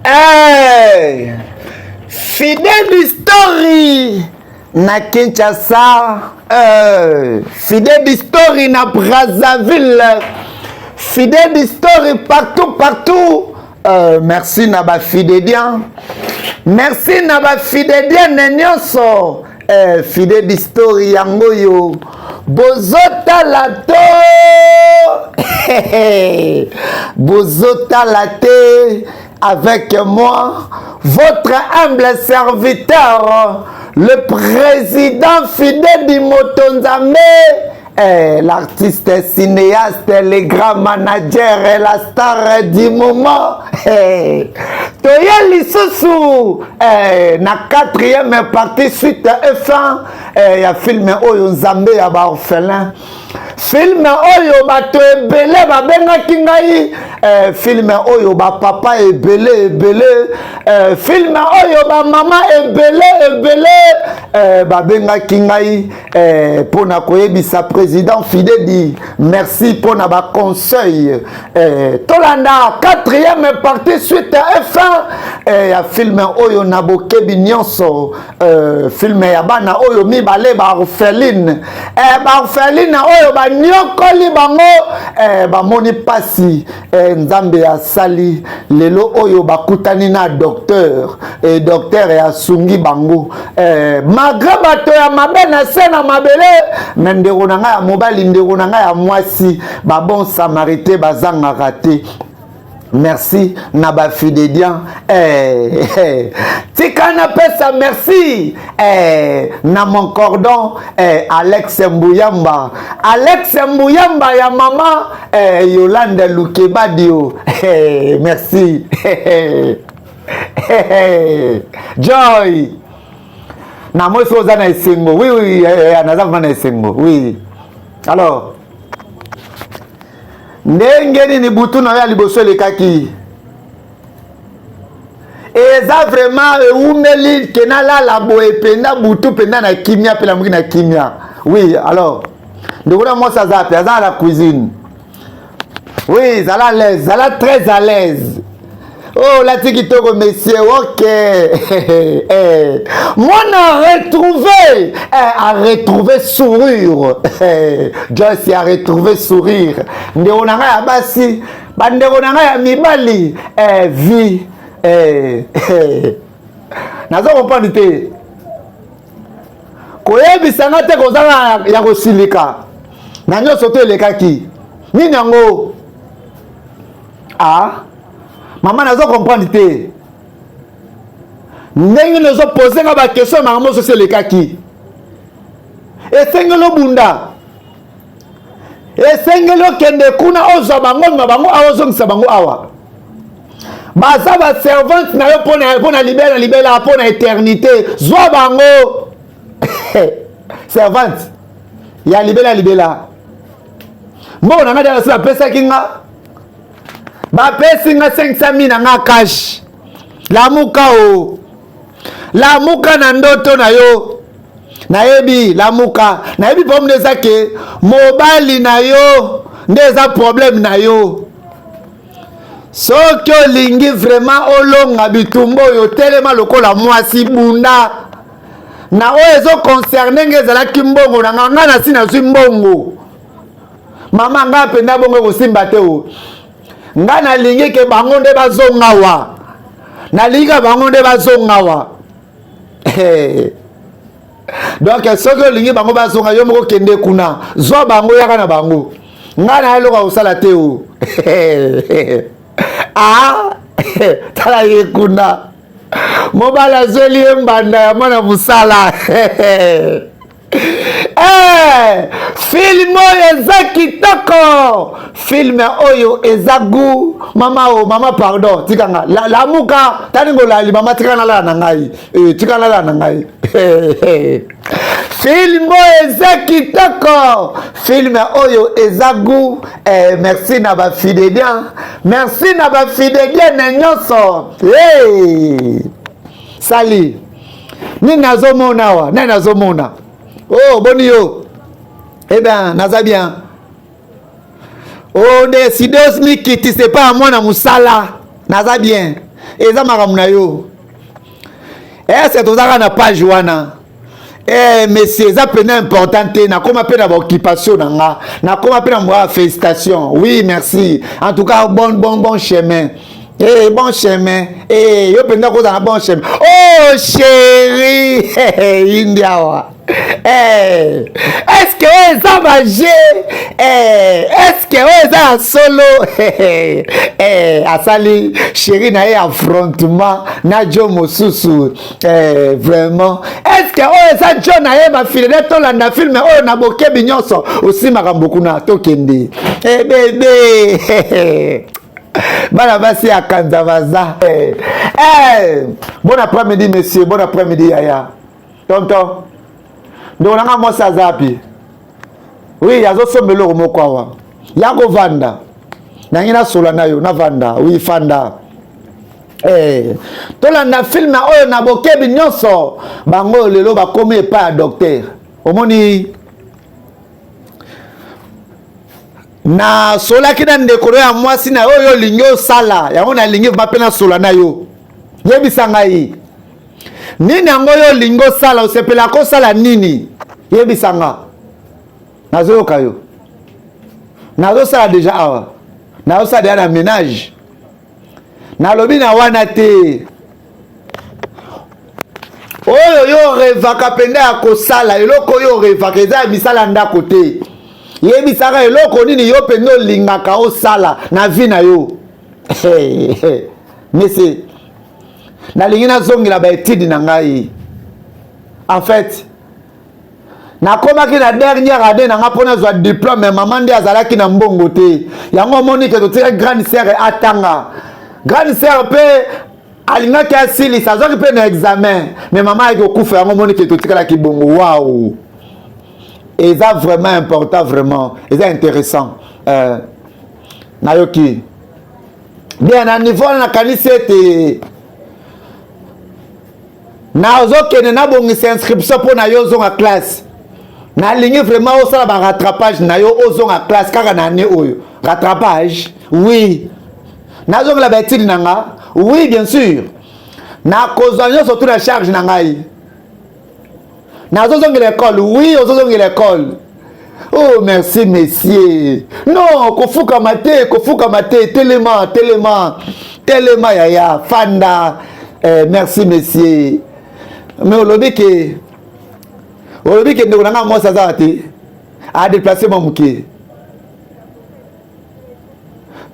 Hey! Fidel Story na Kinshasa, hey! Fidel Story na Brazzaville, Fidel Story partout partout. Merci na ba Fidédiens, merci na ba Fidédiennes nyonso. Fidel Story yango yo bozotala to bozotala te avec moi, votre humble serviteur, le président Fidel Dimotonzambe, l'artiste cinéaste, le grand manager et la star du moment. Toye lisusu na quatrième partie suite et fin ya film oyo Nzambe ya ba orphelin. Film oyo bato ebele babengaki ngai, film oyo bapapa ebele ebele, film oyo bamama ebele ebele babengaki ngai mpona koyebisa président Fidedi merci mpona baconseil. Tolanda quatrième partie suite et fin ya film oyo na bokebi nyonso, film ya bana oyo mibale baorpheline, baorpheline oyo banyokoli bango, bamoni pasi. Nzambe asali lelo oyo bakutani na docteur, docteur asungi bango malgré bato ya mabe na se na mabele. Me ndeko na ngai ya mobali, ndeko na ngai ya mwasi, babon samaritain bazangaka te. Merci na bafidédian. Tika napesa merci na mon cordon Alex Mbuyamba, Alex Mbuyamba ya mama Yolande Lukebadio. Merci Joy na moi so oza na esengo. Oui, naza vraiment na esengo, oui. Alors ndenge nini butu na yo ya liboso elekaki? Eza vraiment ewumeli ke nalala boye mpenza butu mpenza na kimia mpe namoki na kimia. Oui, alors ndeko na mwasi aza pe aza na cuisine. Oui, zala à l'aise, zala très à l'aise. Oh, olati kitoko monsieur, ok. Mwana retrouvé, a retrouvé sourire. Joyce a retrouvé sourire. Ndeko na ngai ya basi, bandeko na ngai ya mibali, vie. Naza comprendre te. Koyebisa nga te kozala ya kosilika na nyonso to elekaki nini yango. Ah mama, nazo comprendre te ndenge nazopose nga baquestion ya makambo mosusu elekaki. Esengeli obunda, esengeli okende kuna ozwa bango ma bango awa, ozongisa bango awa. Baza baservante na yo mpona libela libela, mpona éternité. Zwa bango servante ya libela libela. Mbongo na ngai dala so bapesaki nga, bapesi nga 500 000 na nga cash. Lamuka o lamuka na ndoto na yo. Nayebi, lamuka, nayebi problème nde eza ke mobali na yo nde eza problème na yo. Soki olingi vraiment olonga bitumba oyo, telema lokola mwasi, bunda na oyo ezoconcerne nge. Ezalaki mbongo na nga, ngai nasi nazwi mbongo mama ngai mpenza bongo ekosimba te. O ngai nalingi ke bango nde bazonga wa, nalingi ka bango nde bazonga wa. Donc soki olingi bango bazonga, yo moko kende kuna, zwa bango, yaka na bango. Ngai na eloko ya kosala te o. Ah, tala ye kuna, mobali azweli ye mbanda ya mwana mosala. Film oyo eza kitoko, film oyo eza gu. Mama o mama, pardon, tikanga lamuka taningo olali mama, tika nalala na ngai, tika nalala na ngai. Film oyo eza kitoko, film oyo eza gu. Merci na bafidédian, merci na bafidédienne nyonso. Hey! Sali nini nazomona awa? Nani nazomona? Oh, boni yo? Eh bien, naza bien. Oh, décide mikiti, c'est pas mwana mosala. Naza bien. Eza makambo na yo. Est-ce tozaka na page wana? Eh, monsieur, eza pena important te. Nakoma mpe na baoccupation na nga, nakoma mpe na mwa félicitation. Oui, merci en tout cas, bon bon bon chemin. Eh, bon chemin. Eh, yo mpenza kozala na bon chemin. Oh chéri, indi awa. Eh, est-ce que oyo eza baje? Eh, est-ce que oyo eza ya solo? Eh, asali chéri na ye affrontement na jo mosusu. Eh, vraiment, est-ce que oyo eza jo na ye? Bafilele, tolanda filme oyo na bokebi nyonso. Osi makambo kuna, tokende. Eh, bebe, bana basi ya kanza baza. Eh, eh, bon après-midi monsieur, bon après-midi yaya, tonton. Ndeko nanga mwasi aza wapi? Oui, azosomba eloko moko awa. Ya kovanda nangi, nasola na yo, navanda. Oui, fanda. Eh, tolanda filme oyo na bokebi nyonso. Bango lelo bakomi epai ya docteur. Omoni, nasolaki na ndeko no ya mwasi na oyo olingi osala yango. Nalingi vraimen mpe nasola na yo. Yebisa ngai nini yango oyo olingi osala, osepelaka kosala nini? Yebisa nga, nazoyoka yo. Nazosala deja awa, nazosala deja na ménage. Nalobi na wana te, oyo yo orevaka mpenza ya kosala. Eloko oyo orevaka eza ya misala ya ndako te. Yebisaka eloko nini yo mpenza olingaka osala na vie na yo. Mese, nalingi nazongela baetide na ngai. En fait, nakomaki na dernière année na nga mpo nazwa diplôme. Mama nde azalaki na mbongo te. Yango omoni ke totikaki grande sœur atanga. Grande sœur mpe alingaki asilisa, azwaki mpe na examen, mais mama ayaki kokufa. Yango omoni ke totikalaki bongo. Wow, eza vraiment important, vraiment eza intéressant. Nayoki bien na niveau wana. Nakanisi ete nazokende nabongisa inscription mpo na yo ozonga classe. Nalingi vraiment osala barattrapage na yo, ozonga classe kaka na année oyo. Rattrapage? Oui. Nazongela baetide na nga? Oui, bien sûr. Nakozwa nyonso tu na charge na ngai. Nazozongela ekole? Oui, ozozongela ekole. Oh merci monsieur. Non, kofukama te, kofukama te. Telema, telema, telema yaya, fanda. Eh, merci monsieur. Mais olobi ke ndeko na ngai mwasi aza te, adeplace mwa moke.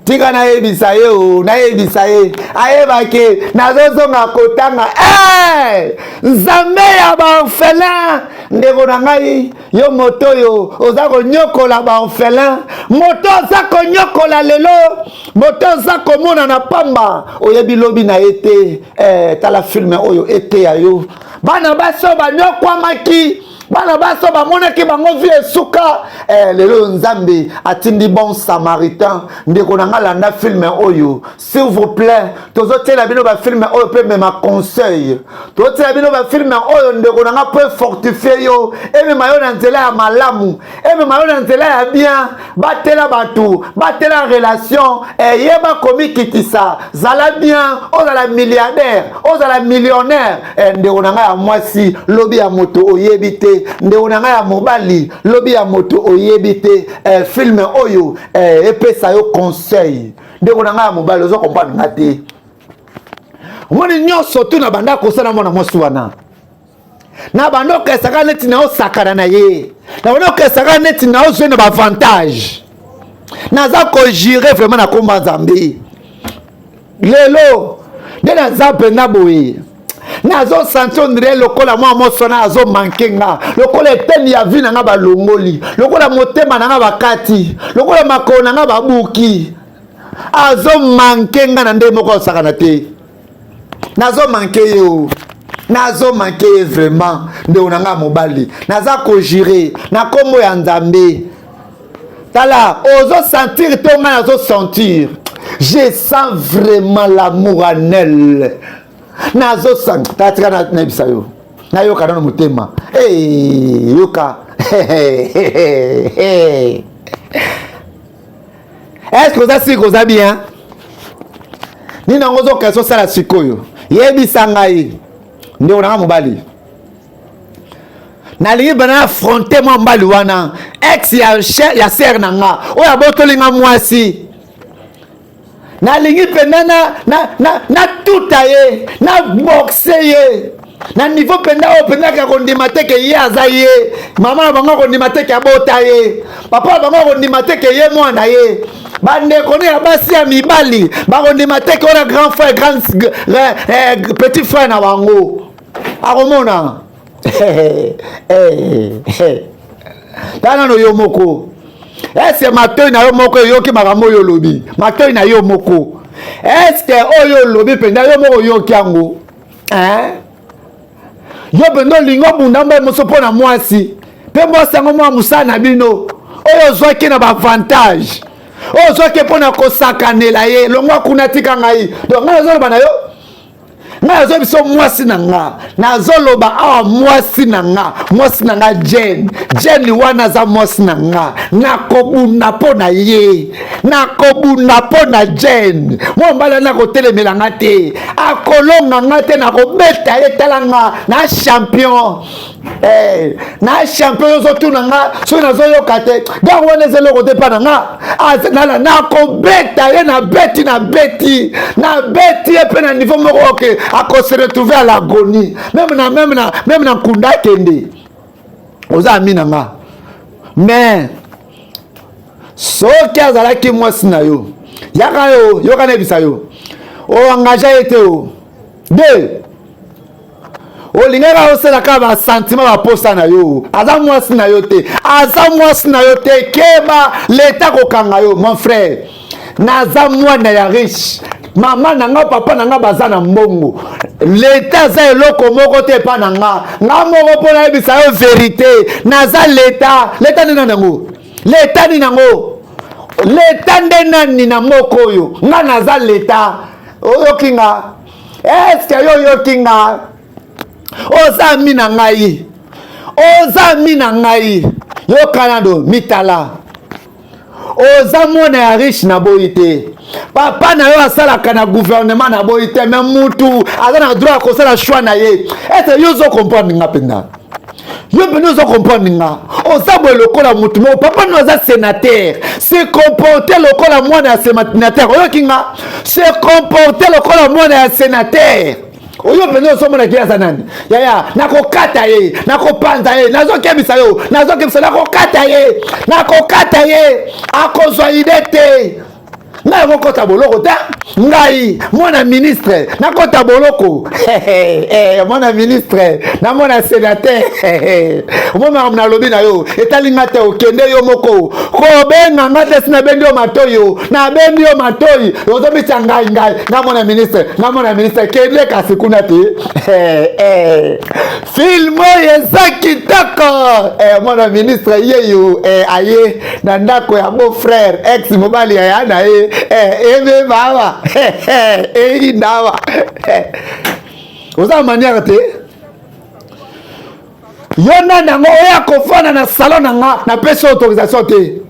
Tika nayebisa ye o, nayebisa ye ayebake nazozonga kotanga. Hey! Nzambe ya baorphelin, ndeko na ngai, yo moto oyo oza konyokola baorphelin, moto oza konyokola lelo, moto oza komona na pamba, oyebi lobi na ye te. Eh, tala filme oyo eteya yo. Bana basi oyo banyokwamaki, bana basi oyo bamonaki bango vie esuka. Eh, lelo Nzambe atindi bon samaritain. Ndeko na nga, landa filme oyo s'il vous plaît. Tozotiela bino bafilme oyo mpe mema conseil. Tozotiela bino bafilme oyo, ndeko na nga, mpo efortifie yo, emema yo na nzela ya malamu, emema yo na nzela ya bien. Batela bato, batela relation, eyeba komikitisa, zala bien, ozala milliardaire, ozala millionnaire. Ndeko na ngai ya mwasi, lobi ya moto oyebi te. Ndeko na ngai ya mobali, lobi ya moto oyebi te. Filme oyo epesa yo conseil. Ndeko na ngai ya mobali, oza comprendre nga te. Omoni nyonso tu na banda kosala mwana mwasi wana, na banda okesaka neti na osakana na ye, na banda okesaka neti na ozwi na baavantage. Naza kojure vraiment na komba Nzambe, lelo nde naza mpenza boye, nazosanti ondire lokola mwa moso wana azomanke nga, lokola eteni ya vi na nga balongoli, lokola motema na nga bakati, lokola makolo na nga babuki. Azomanke nga na nde moko osakana te. Nazomanke ye o, nazomanke ye vraiment. Ndeko na nga mobali, naza kojure na nkombo ya Nzambe. Tala, ozosentir to ngai nazosentir, je sens vraiment l'amour en elle. Nazosentir. Tika nayebisa yo, nayoka nano motema. Hey, yoka. Est ce que oza sika, oza bien? Nini yango ozokesa osala sikoyo? Yebisa ngai, ndeko na nga mobali, nalingi bana affronte mwa mobali wana, ex ya sere na nga oyo abotoli nga mwasi. Nalingi mpenza natuta ye, na boxe ye na niveau mpenza oyo mpenza kaka kondima te ke ye aza ye mama na bango, akondima te ke abota ye, papa na bango akondima te ke ye mwana ye, bandeko ne ya basi, ya mibali bakondima te ke wana grand frère, grand petit frère na bango akomona. Tala nano yo moko, eske matoi na yo moko eyoki makambo oyo olobi? Matoi na yo moko, eske oyo olobi mpenza yo moko oyoki yango? Yo mpenza olingi obunda mbai moso mpo na mwasi, mpe mwasi yango mwa mosala na bino oyo ozwaki na baavantage, oyo ozwaki mpo na kosakanela ye. Longwa kuna, tika ngai. Donc ngai nazoloba na yo, ngai nazoyebi biso mwasi na nga, nazoloba awa mwasi na nga, mwasi na nga Jen. Jen wana aza mwasi na nga, nakobunda mpo na ye, nakobunda mpo na Jen. Mwa mobali wana akotelemela nga te, akolonga nga te, nakobeta ye. Tala nga na champion. Hey, eh, na champion, ozotuna nga soki nazoyoka te. Donc wana eza eloko te mpa na nga. Nakobeta ye, nabeti, nabeti, nabeti ye mpe na niveau moko oke akose retrouver à l'agonie, même na même na même na nkunda akende. Oza ami na nga, mais soki azalaki mwasi na yo, yaka yo, yoka nayebisa yo, oengage ye te. O deux, olingaka osala kaka basentiment, baposa na yo. Aza mwasi na yo te, aza mwasi na yo te. Keba, leta kokanga yo. Mon frère, naza mwana ya riche, mama na nga, papa na nga baza na mbongo. Leta aza eloko moko te epa na nga. Nga moko, mpo nayebisa yo vérité, naza leta. Leta nde nani yango? Leta nini yango? Leta nde nani na mboka oyo? Nga naza leta. Oyoki nga? Eske yo oyoki nga? Oza ami na ngai, oza ami na ngai. Yoka nano, mitala, oza mwana ya riche, naboyi te. Papa na yo asalaka na gouvernement, naboyi te. Mais mutu aza na droit ya kosala choix na ye. Ete yo ozo comprendre nga mpenza, yo mpenza ozo comprendre nga. Oza boye lokola mutu moko, papa no aza sénateur, se comporte lokola mwana ya sénateur. Oyoki nga? Se comporte lokola mwana ya sénateur. Oyo mpenza ozomonaki aza nani? Yaya, nakokata ye, nakopanza ye. Nazokebisa yo, nazokebisa, nakokata ye, nakokata ye, akozwa idée te. Ngai nakokɔta boloko te. Ngai mwana ministre nakɔta boloko? Eh, mwana ministre na mwana sénateur, omoi makambo nalobi na yo etali nga te. Okende yo moko, kobenga nga te. Si nabendi yo matoi, yo nabendi yo matoi, ozobisa ngai, ngai nga mwana ministre, nga mwana ministre. Kende kasi kuna te. Film oyo eza kitoko. Mwana ministre yeyo aye na ndako ya beau frère, ex mobali ya ya na ye. Ebeba awa, eyinda awa. Oza manière te. Yo nani yango oyo akofanda na salon na nga? Napesi autorisation te.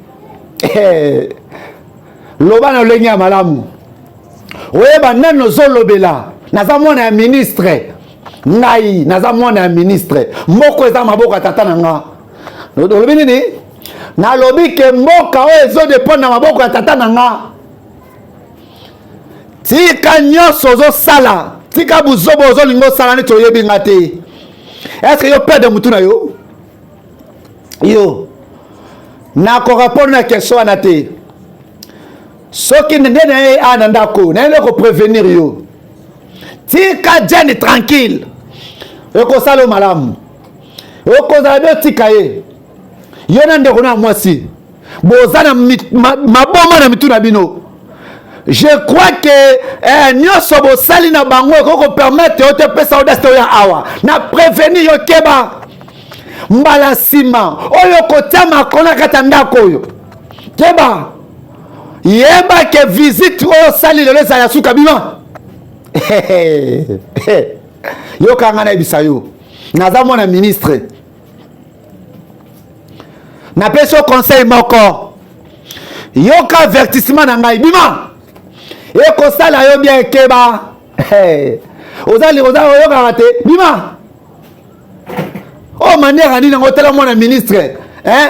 Loba na lolenge ya malamu, oyeba nani ozolobela. Naza mwana ya ministre, ngai naza mwana ya ministre. Moko eza maboko ya tata na nga. Olobi nini? Nalobi ke mboka oyo ezodépendre na maboko ya tata na nga. Tika nyonso ozosala, tika buzoba ozolinga osala neti oyebi nga te. Est-ce yo perdre mutu na yo? Yo nakorépondre na question wana te. Soki nde na ye a na ndako naye nde koprévenir yo, tika Jane tranquille, ekosala yo malamu, okozala be. Otika ye, yo na ndeko na mwasi boza na maboma na mitu na bino. Je crois que nyonso bosali na bango ekoki kopermettre yo te. Pesa audace te oya awa na prévenir yo. Keba, mbala nsima oyo kotia makolo na kati ya ndako oyo, keba, yeba ke visite oyo osali lelo ezala ya suka. Bima, yokanga nayebisa yo, naza mwana ministre. Napesi yo conseil moko, yoka avertissement na ngai. Bima. Ekosala yo bien keba. Hey. Oza oza oyokaka te. Bima. Oh manière nini yango tala mwana ministre. Hein?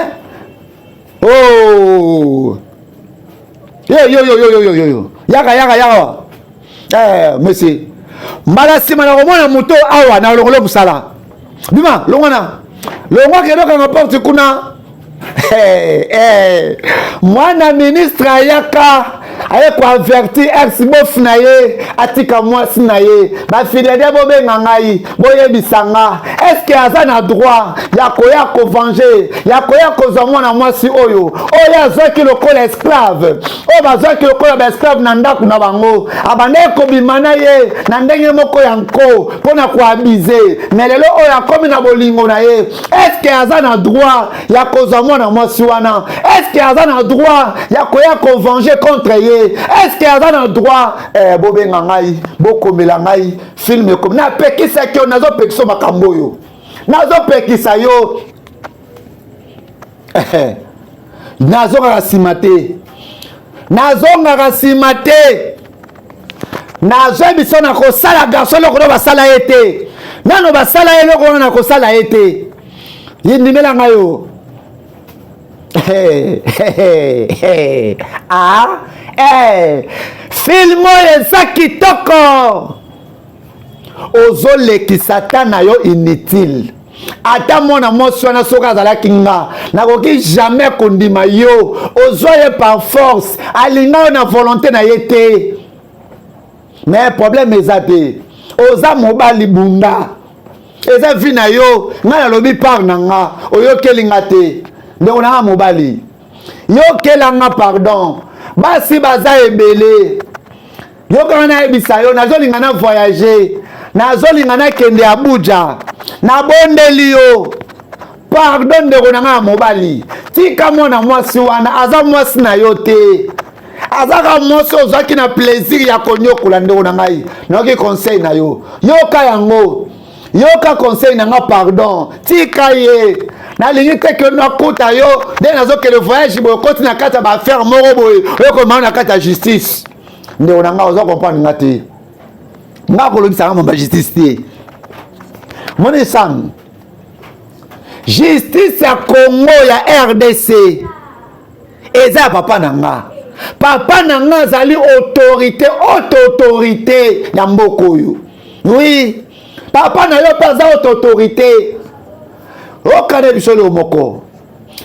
Oh. Yo yo yo yo yo yo yo. Yaka yaka yaka. Eh monsieur. Mbala nsima na komona moto awa na longolo mosala. Bima longwana. Longwa kende okanga porte kuna. Hey, hey. Mwana ministre ayaka aye koavertir ex bof na ye atika mwasi na ye. Bafidèle bobenga ngai boyebisa nga eske aza na droit ya koya kovange ya koya kozwa mwana mwasi oyo oyo azwaki lokola esclave oyo bazwaki lokola baesclave na ndako na bango abandaki kobima na ye na ndenge moko ya nko mpo na koabize me lelo oyo akomi na bolingo na ye eske aza na droit ya kozwa mwana mwasi wana eske aza na droit ya koya kovange contre ye eske aza na droit eh, bobenga ngai bokomela ngai filme ekomi napekisaki yo nazopekisa makambo oyo nazopekisa yo nazongaka nsima te nazongaka nsima te nazoyebisa nakosala garçon eloko no basala ye te nano basala ye eloko wana nakosala ye te ye ndimela ngai yo ah, eh, film oyo eza kitoko ozolekisa ata na yo inutile ata mwana mwasi wana soki azalaki nga nakoki jamais kondima yo ozwa ye par force alinga yo na volonté na ye te mais problème eza te oza mobali bunda eza vie na yo ngai nalobi part na nga oyokeli nga te ndeko na nga mobali yokela nga pardon basi baza ebele yokanga nayebisa yo nazolinga na voyage nazolinga nakende abuja nabondeli yo pardon ndeko na ngai ya mobali tika mwana mwasi wana aza mwasi na yo te azaka mwasi ozwaki na plaisir ya konyokola ndeko na ngai nayoki conseil na yo yoka yango yoka conseil na nga pardon tika ye nalingi te ke nakuta yo nde nazokende voyage boye okoti na kati ya baaffaire moko boye oyokomana na kati ya justice ndeko na nga oza comprendre nga te nga kolobisa nga mamba justice te moni sang justice ya congo ya rdc eza ya papa na nga papa na nga azali autorité haute autorité ya mboka oyo oui papa na yo mpe aza haute autorité okana biso leo moko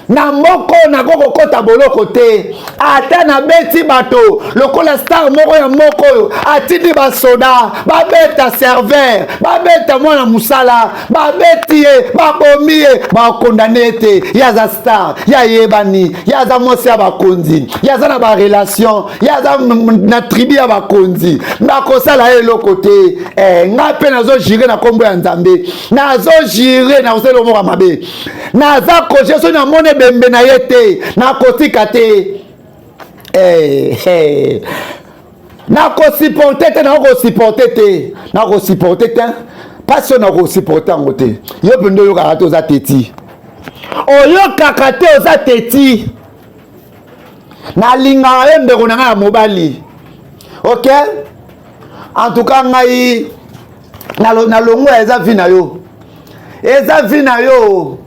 na moko nako kokɔta boloko te ata nabeti bato lokola star moko ya moko oyo atindi basoda babeta serveur babeta mwana mosala babeti ye babomi ye bakondane ye te ye aza star ye ayebani ye aza mwasi ya bakonzi ye aza na barelation ye aza na tribu ya bakonzi bakosala ye eloko te eh, ngai mpe nazojure na nkombo ya nzambe nazojure nakosala eloko moko ya mabe naza koje soki namoni ebembe na ye te nakotika te eh, eh. Nakosupporte te nakosupporte te nakosupporte te mpasi oyo nakosupporte yango te yo mpe nde oyokaka te oza teti oyokaka te oza teti nalingaka yo ndeko na ngai ya mobali ok en tout cas ngai nalongwa eza vi na yo eza vi na yo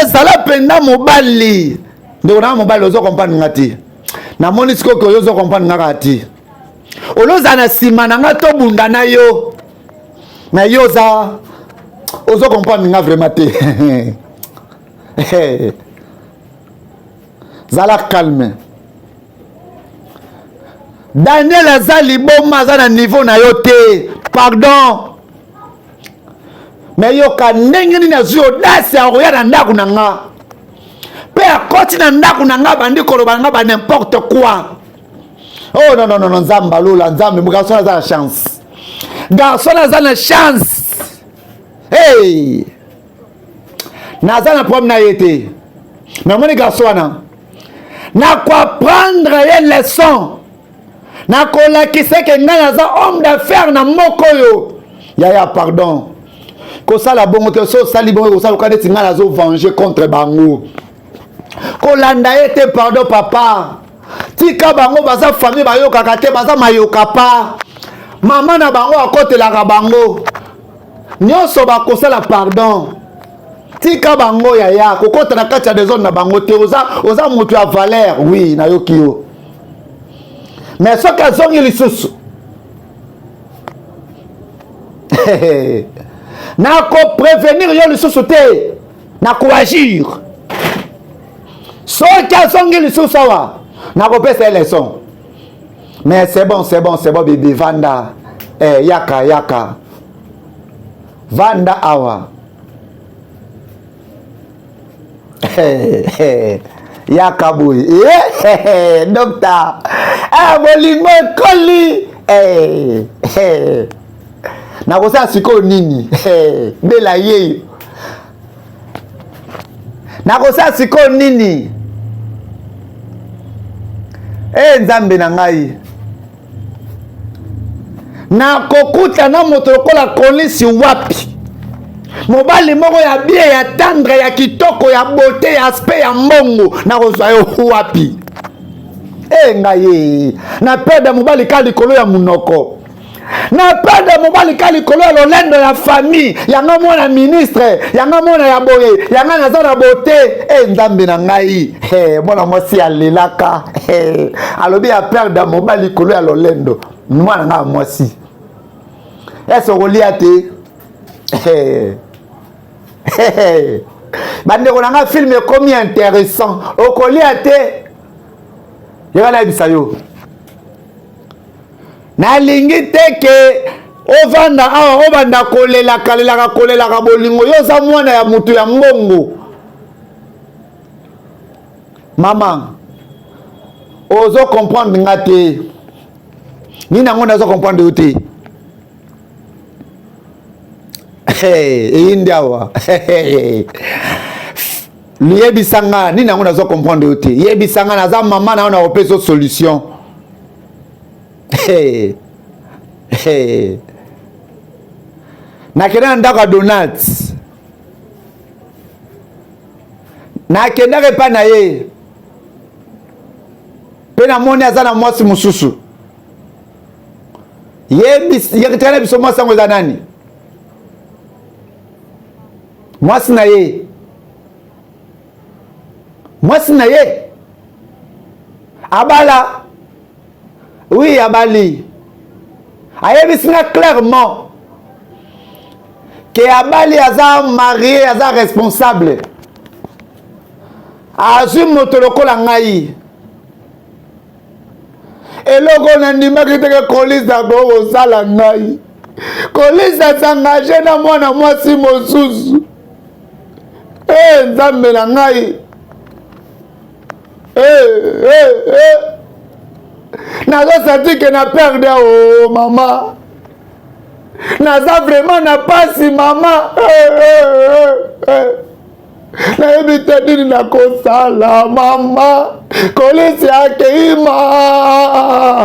ezala mpenza mobali ndeko na mobali ozo comprendre nga te namoni sikoyo ke ozo comprendre nga kaka te olozala na nsima na nga tobunda na yo na yo oza ozo comprendre nga vraiment te zala calme daniel aza liboma aza na niveau na yo te pardon me yoka ndenge nini azwi audace ya koya na ndako na nga mpe akoti na ndako na nga abandi koloba na nga ba n'importe quoi oh non non non nzambe alola nzambe garçon aza na chance garçon aza na chance hey naza na problème na ye te namoni garçon wana nakoapprendre ye leçon nakolakisa eke ngai naza homme d'affaires na moko oyo yaya pardon kosala bongo te so osali bongo kosala loka neti ngai nazo venger contre bango kolanda ye te pardon papa Tika bango, baza famille bayokaka te, baza mayoka pa mama na bango akotelaka bango nyonso, bakosala pardon. Tika bango yaya, kokota na kati ya desordre na bango te. Oza, oza moto ya valeur. Oui, nayoki yo, mais soki azongi lisusu, nakoprevenir yo lisusu te, nakoagir. Soki azongi lisusu awa, nakopesa ye leçon. Mais c'est bon, c'est bon, c'est bon bibi, vanda. Eh, yaka yaka, vanda awa. Yaka boye, eh, docteur. Eh, bolingo ekoli. Eh, nakosala sikoyo nini? Bela yeyo, nakosala sikoyo nini? E Nzambe na ngai, nakokuta na moto lokola Kolisi wapi? Mobali moko ya bien, ya tendre, ya kitoko, ya beauté, ya aspect, ya mbongo, nakozwa yo wapi? E ngai, na perdre mobali ka likolo ya monoko, na perdre mobali ka likolo ya lolendo ya famille yanga, mwana ministre yanga, mwana ya boye yanga, naza na bote. E Nzambe na ngai, hey, mwana mwasi alelaka. Hey, alobi ya perdre mobali likolo ya lolendo. Mwana ngai ya mwasi, ese okolia te? Hey. Hey. Bandeko na ngai, film ekomi intéressant. Okolia te? Yeka nayebisa yo, nalingi te ke ovanda awa, obanda kolelaka lelaka, kolelaka bolingo. Yo oza mwana ya motu ya mbongo. Mama, ozo comprendre nga te. Nini yango nazo comprendre yo te? Eyindi awa. Liyebisa nga nini yango nazo comprendre yo te. Yebisa nga, naza mama na yo, na kopesa solution. Hey. Hey. Nakende na ndako ya Donald, nakendaka epai na ye mpe namoni aza na mwasi mosusu. Yetikana biso, mwasi yango eza nani? Mwasi na ye, mwasi na ye abala. Oui, abali. Ayebisi nga clairement ke abali, aza marié, aza responsable, azwi moto lokola ngai. Eloko nandimaki teke Kolisa kosala ngai, Kolisa s'engage na mwana mwasi mosusu. E Nzambe na ngai, e, e, e. Nazosanti ke na perdre. O oh, mama, naza vraiment na pasi mama. E, e, e, e. Nayebi te nini nakosala mama. Kolisi akei mama.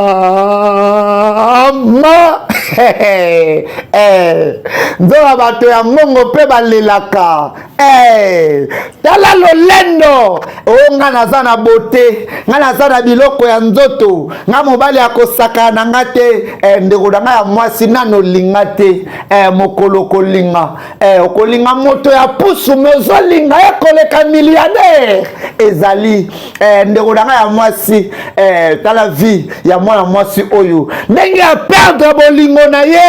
Eh, nzoka bato ya mbongo mpe balelaka. Eh, tala lolendo o nga naza na bote, nga naza na biloko ya nzoto, nga mobali akosakana na nga te. Eh, ndeko na nga ya mwasi, nano olinga te. Eh, mokolo kolinga, eh, okolinga moto ya pusu, me ozolinga ye koleka milliardaire ezali. Eh, ndeko na ngai ya mwasi, eh, tala vie ya mwana mwasi oyo, ndenge ya perdre bolingo na ye,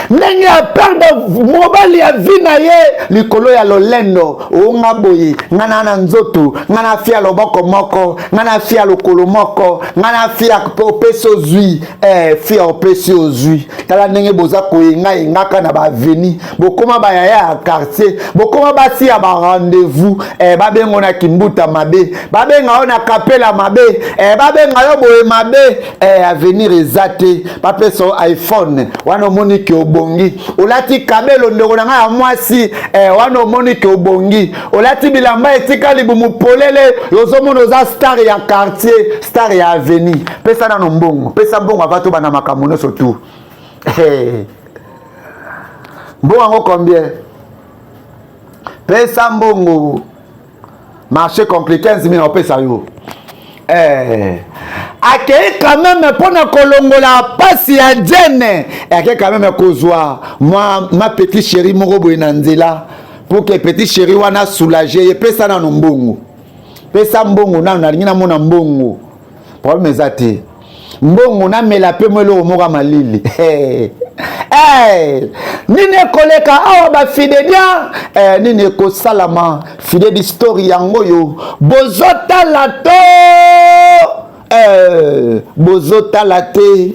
ndenge ya perdre mobali ya vie na ye likolo ya lolendo. Onga boye, nga na na nzoto, nga na fia loboko moko, nga na fia lokolo moko, nga na fia opesi ozwi. Eh, fia opesi ozwi. Tala ndenge boza koyenga-yengaka na baaveni, bokoma bayaya ya quartier, bokoma basi ya barendez-vous. Eh, babengo na kimbuta mabe, babenga yo na kapela mabe, eh, babenga yo boye mabe. Eh, avenir eza te. Bapesa yo iPhone wana, omoni ke obongi, olati kabelo. Ndeko na ngai ya mwasi, eh, wana omoni ke obongi, olati bilamba etika libumu polele, ozomona oza star ya quartier, star ya avenir. Pesa nano mbongo, pesa mbongo ava tobanda makambo nyonso tu. Hey. Mbongo yango combien? Pesa mbongo, marché compliqué. 15 000 opesa yo. Eh. Akei quand même mpo na kolongola pasi ya jene, akei quand même kozwa mwa ma petit chéri moko boye na nzela pour que petit chéri wana soulage ye. Pesa nano mbongo, pesa mbongo nano, nalingi namona mbongo. Problème eza te, mbongo namela mpe mwa eloko moko ya malili. Hey. Hey. Nini ekoleka awa bafidelia? Hey, nini ekosalama? Fide di story yango oyo bozotala to hey, bozotala te.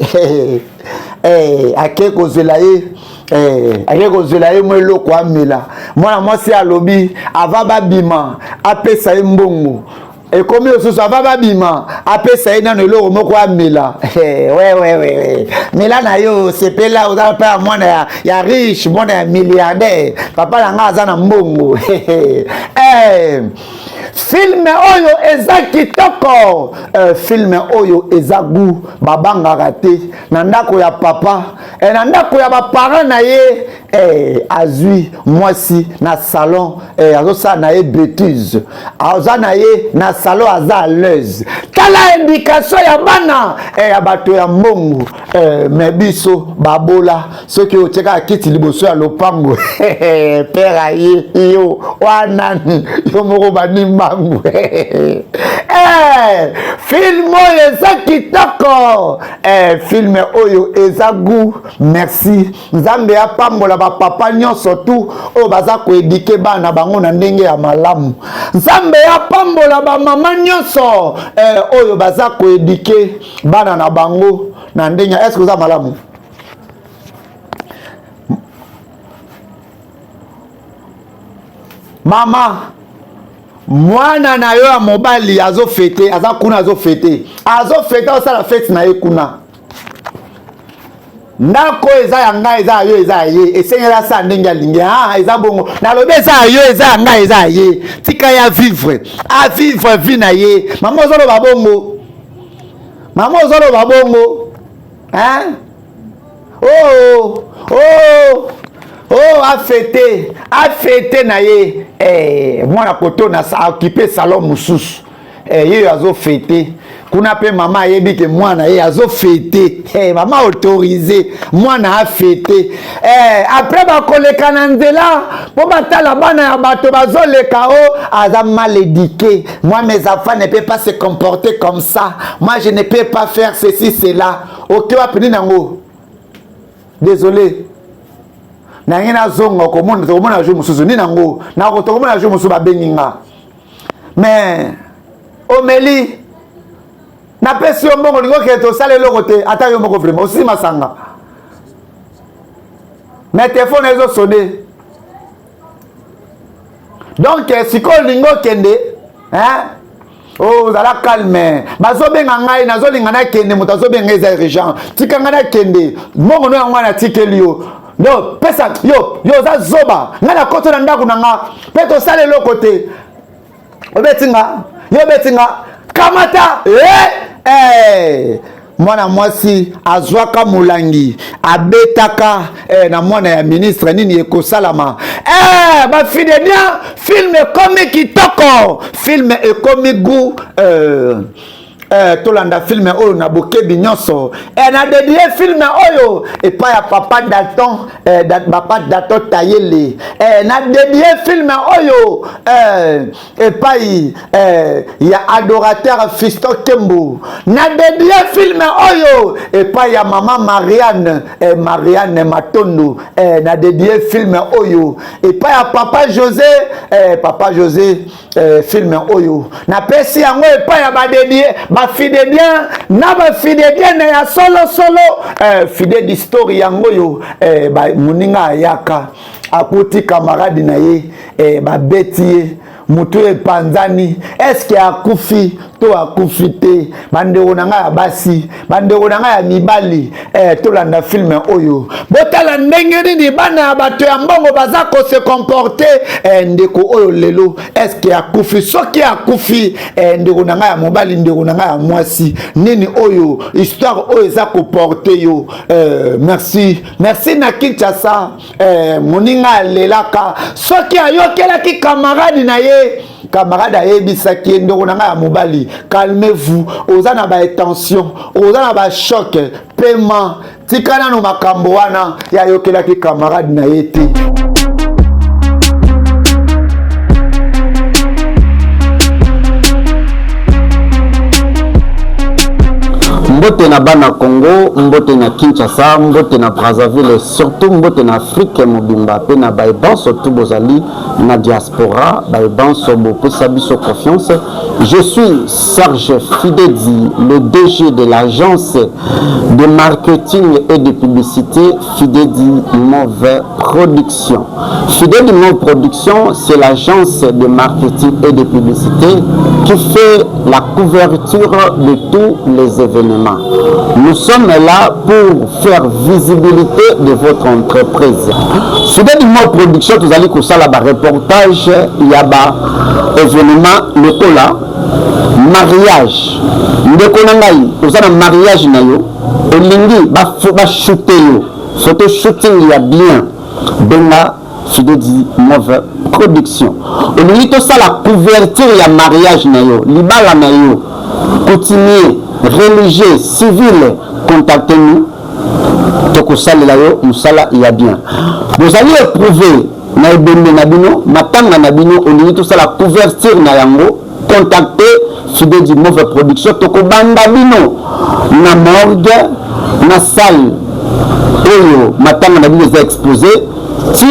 Hey, ake kozwela ye, eh, ake kozwela ye mwa eloko amela. Mwana mwasi alobi ava babima apesa ye mbongo. Ekomi lisusu ava babima apesa ye nano eloko moko amela. Wewewe, mela na yo, sepela, oza mpe ya mwana ya riche, mwana ya milliardaire, papa na nga aza na mbongo. Eh, filme oyo eza kitoko, filme oyo eza gu. Babangaka te na ndako ya papa, na ndako ya baparent na ye. Azwi mwasi na salon, azosala na ye bétise, aza na ye na salon, aza à l'aise. Tala indication ya bana ya bato ya mbongo. Me biso babola, soki otiekaka kiti liboso ya lopango, pere aye, yo wanani, yo moko bani mbangu. Filme oyo eza kitoko, filme oyo eza goût. Merci, Nzambe apambola bapapa nyonso tu oyo baza koedike bana bango na ndenge ya malamu. Nzambe apambola bamama nyonso oyo baza koedike bana na bango na ndenge. Eske oza malamu? Mama, mwana na yo ya mobali azofete, aza kuna, azofete, azofete, azosala fete na ye kuna. Ndako eza ya ngai, eza ya yo, eza ya ye, esengeli asala ndenge alingi. Ah, eza bongo, nalobi eza ya yo, eza ya ngai, eza ya ye. Tika ye avivre, avivre vie na ye. Mama ozoloba bongo, mama ozoloba bongo, hein? Oh, oh, oh, afete, afete na ye. Eh, mwana koto na okipe salon mosusu, eh, ye azofete kuna mpe mama ayebi ke mwana ye azofete. Eh, mama autorise mwana afete. Eh, après bakoleka na nzela mpo batala bana ya bato bazoleka. O aza mal éduqué. Moi, mes enfants ne peuvent pas se comporter comme ça. Moi, je ne peux pas faire ceci, cela. Oke wapi? Nini yango? Désolé, nange nazonga, okomona, tokomona jour mosusu. Nini yango? Tokomona jour mosusu. Babengi nga, mais omeli, napesi yo mbongo, olingi okende, tosala eloko te. Ata yo moko vraiment osisi masanga, mais telefone ezosone. Donc sikoyo olingi okende, hein? Oh, ozala calme, bazobenga ngai, nazolinga nakende, moto azobenga eza urgent, tika ngai nakende. Mbongo no yango wana natikeli yo. No pesa yo, yo oza zoba. Ngai nakoti na ndako na nga mpe tosala eloko te. Obeti nga, yo obeti nga, kamata. Eh, eh. Mwana mwasi azwaka molangi, abetaka na mwana ya ministre. Nini ekosalama? Eh, bafidenia, filme ekomi kitoko, filme ekomi goût. Tolanda filme oyo na bokebi nyonso. Na dédie filme oyo epai ya papa Dalton, papa Dalton Tayele. Na dédie filme oyo epai ya adorateur Fiston Kembo. Na dédie filme oyo epai ya mama Marianne, Marianne Matondo. Na dédie filme oyo epai ya papa José, papa José. Filme oyo napesi yango epai ya badedie, bafidedien na bafidedienne ya solosolo. Fide d'history yango oyo. Moninga ayaka, akuti camarade na ye, babeti ye, motu epanzani. Eske akufi to akufi te? Bandeko na ngai ya basi, bandeko na ngai ya mibali, tolanda filme oyo, botala ndenge nini bana ya bato ya mbongo baza kose comporter. Ndeko oyo lelo eske akufi? Soki akufi, ndeko na ngai ya mobali, ndeko na ngai ya mwasi, nini oyo histoire oyo eza koporter yo? Merci, merci na Kinshasa. Moninga alelaka soki ayokelaki camarade na ye. que camarade ayebisaki ye, ndeko na ngai ya mobali, calmez-vous, oza na ba tension, oza na ba choc, pema, tika nano makambo wana. Ye ayokelaki camarade na ye te. Mbote na bana Congo, mbote na Kinshasa, mbote na Brazzaville, surtout mbote na Afrique mobimba pe na baye banso tout bozali na diaspora, baye banso bopesa biso confiance. Je suis Serge Fidedi, le DG de l'agence de marketing et de publicité Fidedi Move Production. Fidedi Move Production, c'est l'agence de marketing et de publicité qui fait la couverture de tous les événements. Nous sommes là pour faire visibilité de votre entreprise. Fidedi Move Production, tozali kosala ba reportage ya ba événement lokola mariage. Ndeko na ngai, oza na mariage na yo, olingi bashute yo photo shooting ya bien, benga Fidedi Move Production. Olingi tosala couverture ya mariage na yo, libala na yo, coutumier, religieux, civil, contactez-nous, tokosalela yo mosala ya bien. Bozali éprouvé na ebembe na bino, matanga na bino, olingi tosala couverture na yango, contactez Fidedi Move Production. Tokobanda bino na morgue, na salle oyo matanga na bino eza exposé, ti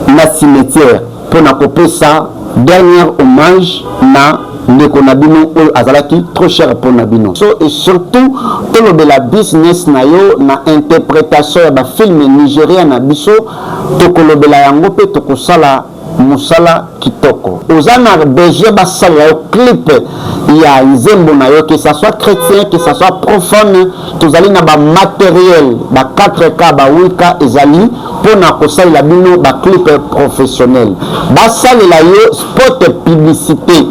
na cimetière, mpona kopesa dernier hommage na ndeko na bino oyo azalaki trop cher mpona bino. So et surtout tolobela business na yo na interprétation ya bafilme nigérien na biso, tokolobela yango mpe tokosala mosala kitoko. Oza na besoin basalela yo clip ya nzembo na yo, que ça soit chrétien, que ça soit profane, tozali na bamatériel ba 4K, ba 8K, ezali mpona kosalela bino baclip professionnel, basalela yo spot publicité.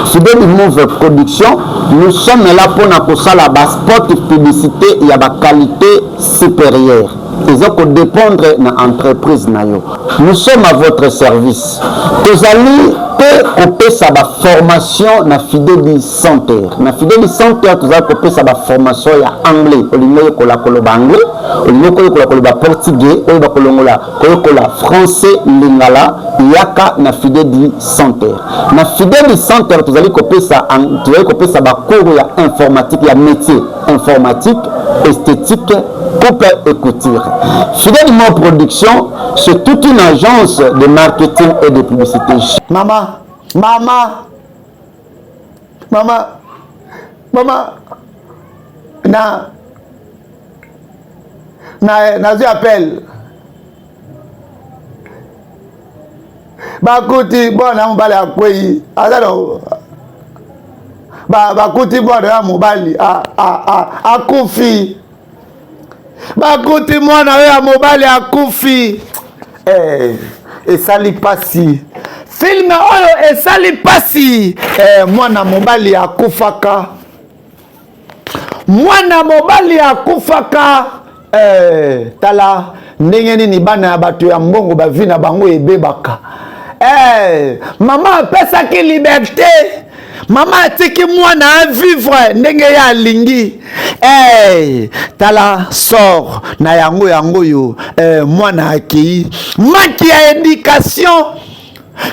Fideli Move Production, nous sommes là mpona kosala baspot publicité ya baqualité supérieure. Eza kodépendre na entreprise na yo. Nous sommes à votre service. Tozali mpe kopesa baformation na Fideli Center. Na Fideli Center tozali kopesa baformation ya anglais. Olingi oyekola koloba anglais, olingi koyekola koloba portugais, oyo bakolongola koyekola français, lingala, yaka na Fideli Center. Na Fideli Center tozali kopesa bacours ya informatique, ya métier informatique, esthétique, coupe et couture. Fideli Mo Production, c'est toute une agence de marketing et de publicité. Mama, mama, mama, mama, na nazwi appel, bakuti bwana mobali akwei, aza na bakuti mwana ya mobali akufi, bakuti mwana oyo ya mobali akufi. Esali pasi, film oyo esali pasi. Mwana mobali akufaka, mwana mobali akufaka. Tala ndenge nini bana ya bato ya mbongo, bavi na bango ebebaka. Mama apesaki liberté, mama atiki mwana avivre ndenge ye alingi. Tala sort na yango, yango oyo. Mwana akei, manque ya éducation,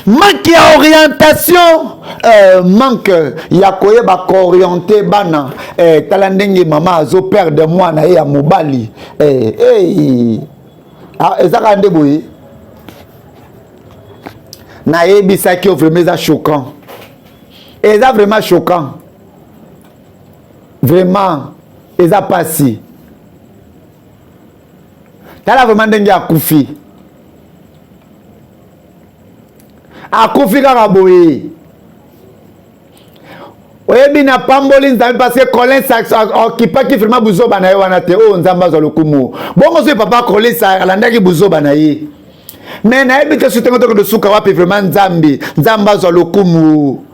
manque ya orientation, manque ya koyeba koorienter bana. Tala ndenge mama azoperdre mwana ye ya mobali. Hey. Ah, eza kaka nde boye. Nayebisaki yo, vraiment eza choquant, eza vraiment choquant, vraiment eza pasi. Tala vraiment ndenge akufi, akufi kaka boye. Oyebi, napamboli Nzambe parce que Collins akipaki vraiment buzoba na ye wana te. Oyo Nzambe azwa lokumu. Bongo soki papa Collins alandaki buzoba na ye, mais nayebi te soki ntango tokende suka wapi. Vraiment Nzambe, Nzambe azwa lokumu.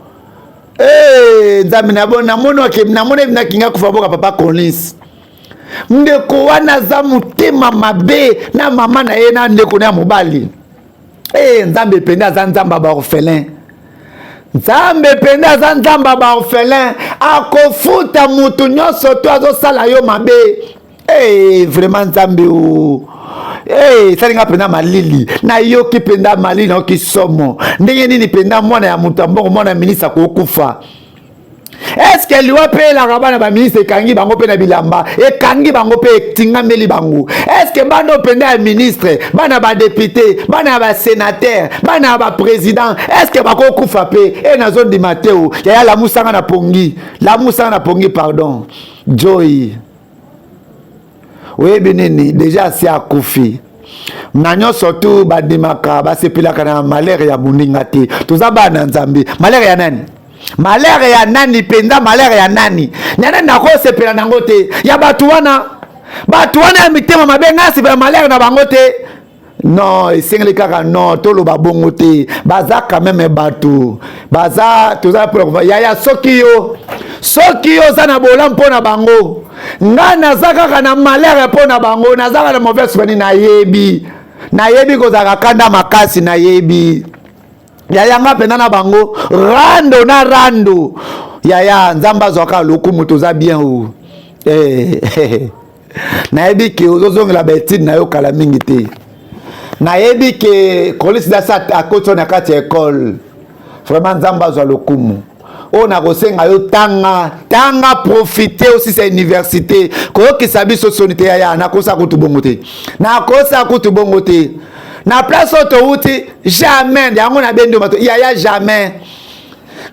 Hey, Nzambe, namoni nakinga kufa boka papa Collins. Ndeko wana aza motema mabe na mama na ye na ndeko na ya mobali. Hey, Nzambe pende aza Nzambe ya baorphelin. Nzambe mpenza aza Nzambe ya baorphelin, akofuta mutu nyonso to azosala yo mabe. Hey, vraiment Nzambe o Hey, esali nga mpenza malili, nayoki mpenza malili, nayoki somo. Ndenge nini mpenza mwana ya moto ya mbongo, mwana ya ministre akokufa? Eske liwa mpe elaka bana baministre? Ekangi bango mpe na bilamba, ekangi bango mpe etingameli bango. Eske bana oyo mpenza ya ministre, bana badepute, bana ya basénateur, bana ya baprésident, eske bakokufa mpe? E, nazondima te. O yaya, lamusanga na pongi, lamusanga na pongi, pardon. Joy, oyebi nini? Deja asi akufi na nyonso tu. Bandimaka, basepelaka na malheur ya moninga te. Toza bana na Nzambe. Malheur ya nani? Malheur ya nani mpenza? Malheur ya nani na nani nakosepela nango te? Ya bato wana, bato wana ya mitema mabe, ngai asepela malheur na bango te. Non, esengeli kaka non, toloba bongo te. Baza quand même bato, baza, toza yaya. Soki yo oza na bolamu mpo na bango, ngai naza kaka na malheur mpo na bango, naza kaka na mauvais souvenir. Nayebi kozalaka kanda makasi, nayebi yaya. Nga mpenza na bango rando na rando. Yaya, Nzambe azwaka lokumu. Toza bien o eh. Nayebi ke ozozongela baétude na yo kala mingi te. Nayebi ke kolisi dasi akoti na kati ya ekole. Vraiment, Nzambe azwa lokumu. Oyo nakosenga yo, tanga, tanga, profite osisa université, koyokisa biso soni te. Yaya, nakosa kutu bongo te, nakosa kutu bongo te. Na place oyo towuti, jamais. Yango nabendi bato, yaya, jamais.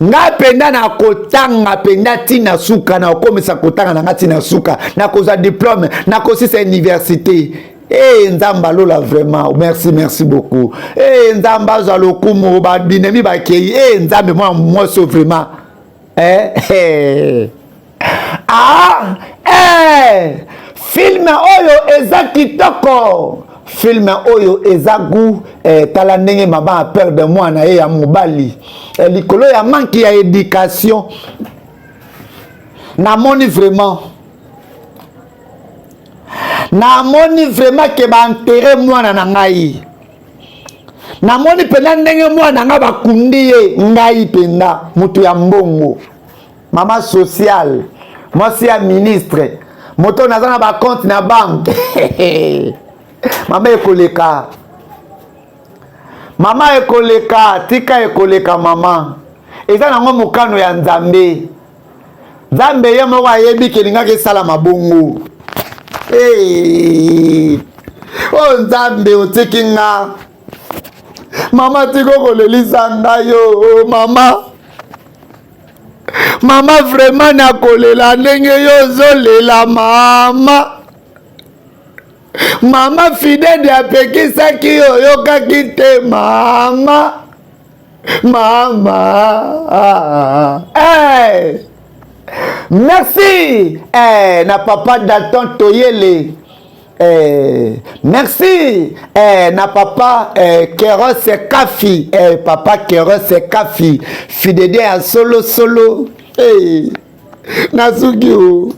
Nga mpenza nakotanga mpenza ntina suka, nakokomisa kotanga na nga ntina suka, nakozwa diplôme, nakosisa université. E Nzambe alola, vraiment merci, merci beaucoup. E Nzambe azwa lokumu. Babinemi bakei. E Nzambe, mwana mwasi vraiment eh, eh. Ah, eh. Film oyo eza kitoko, film oyo eza gu eh. Tala ndenge mama aperdre mwana ye ya mobali eh, likolo ya manque ya éducation. Namoni vraiment, namoni vraiment ke baenterrer mwana na ngai. Namoni mpenza ndenge mwana na ngai bakundi ye. Ngai mpenza moto ya mbongo, mama sociale, mwasi ya ministre, moto naza na bacompte na banque. Mama, ekoleka. Mama, ekoleka, tika, ekoleka mama. Eza nango mokano ya Nzambe. Nzambe ye moko ayebi ke elingaki esalama bongo. Hey. O Nzambe, otiki nga. Mama, tika kolelisa ngai yo mama. Mama, vraiment nakolela ndenge yo ozolela mama. Mama Fidede apekisaki yo, oyokaki te. Mama, mama, ah, hey. Merci eh, na papa Dalton Toyele eh, merci eh, na papa eh, Keros Kafi eh, papa Keros Kafi Fidede ya solo solo eh, nasuki o,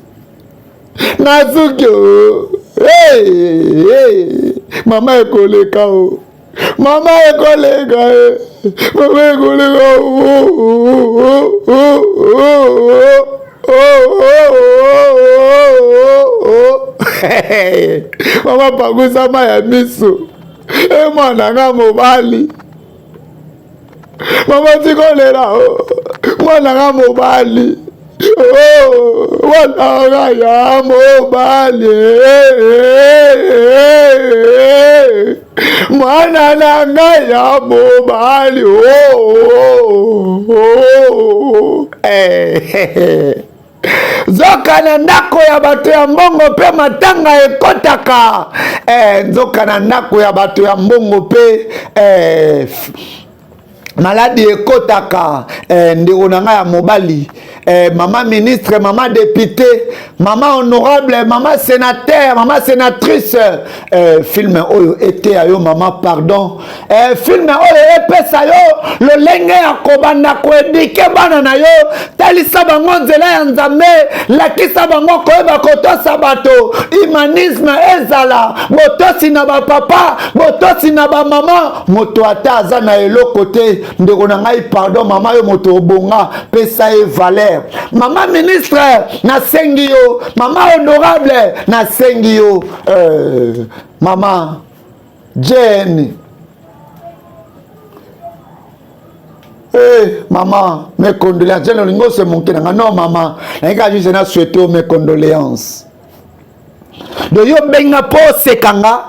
nasuki o hey, hey. Mama, ekoleka o. Mama, ekoleka e. Mama, ekoleka o. Oh, mama, pangusama ya miso e, mwana nga mobali. Mama, tikolela o, mwana nga mobali. Mwana nga ya mobali, mwana na ngai ya mobali. Nzoka na ndako ya bato ya mbongo mpe matanga ekɔtaka eh, nzoka na ndako ya bato ya mbongo mpe eh, maladi ekɔtaka eh, ndeko na ngai ya mobali. eh, mama ministre, mama député, mama honorable, mama sénateur, mama sénatrice, eh, film oyo eteya yo mama, pardon, eh, film oyo epesa yo lolenge ya kobanda koedike bana na yo. Talisa bango nzela ya Nzambe, lakisa bango koyeba kotosa bato, humanisme ezala botosi na bapapa, botosi na bamama. Moto ata aza na eloko te, ndeko na ngai, pardon, mama, yo moto obonga, pesa ye valeur. Mama ministre, nasengi yo. Mama honorable, nasengi yo. Mama Jane. Hey, mama, mes condoléances. Jane, olingi ose moke na nga. Non, mama, nalingi kaka juste na souhaite yo mes condoléances. Donc yo benga mpo oseka nga.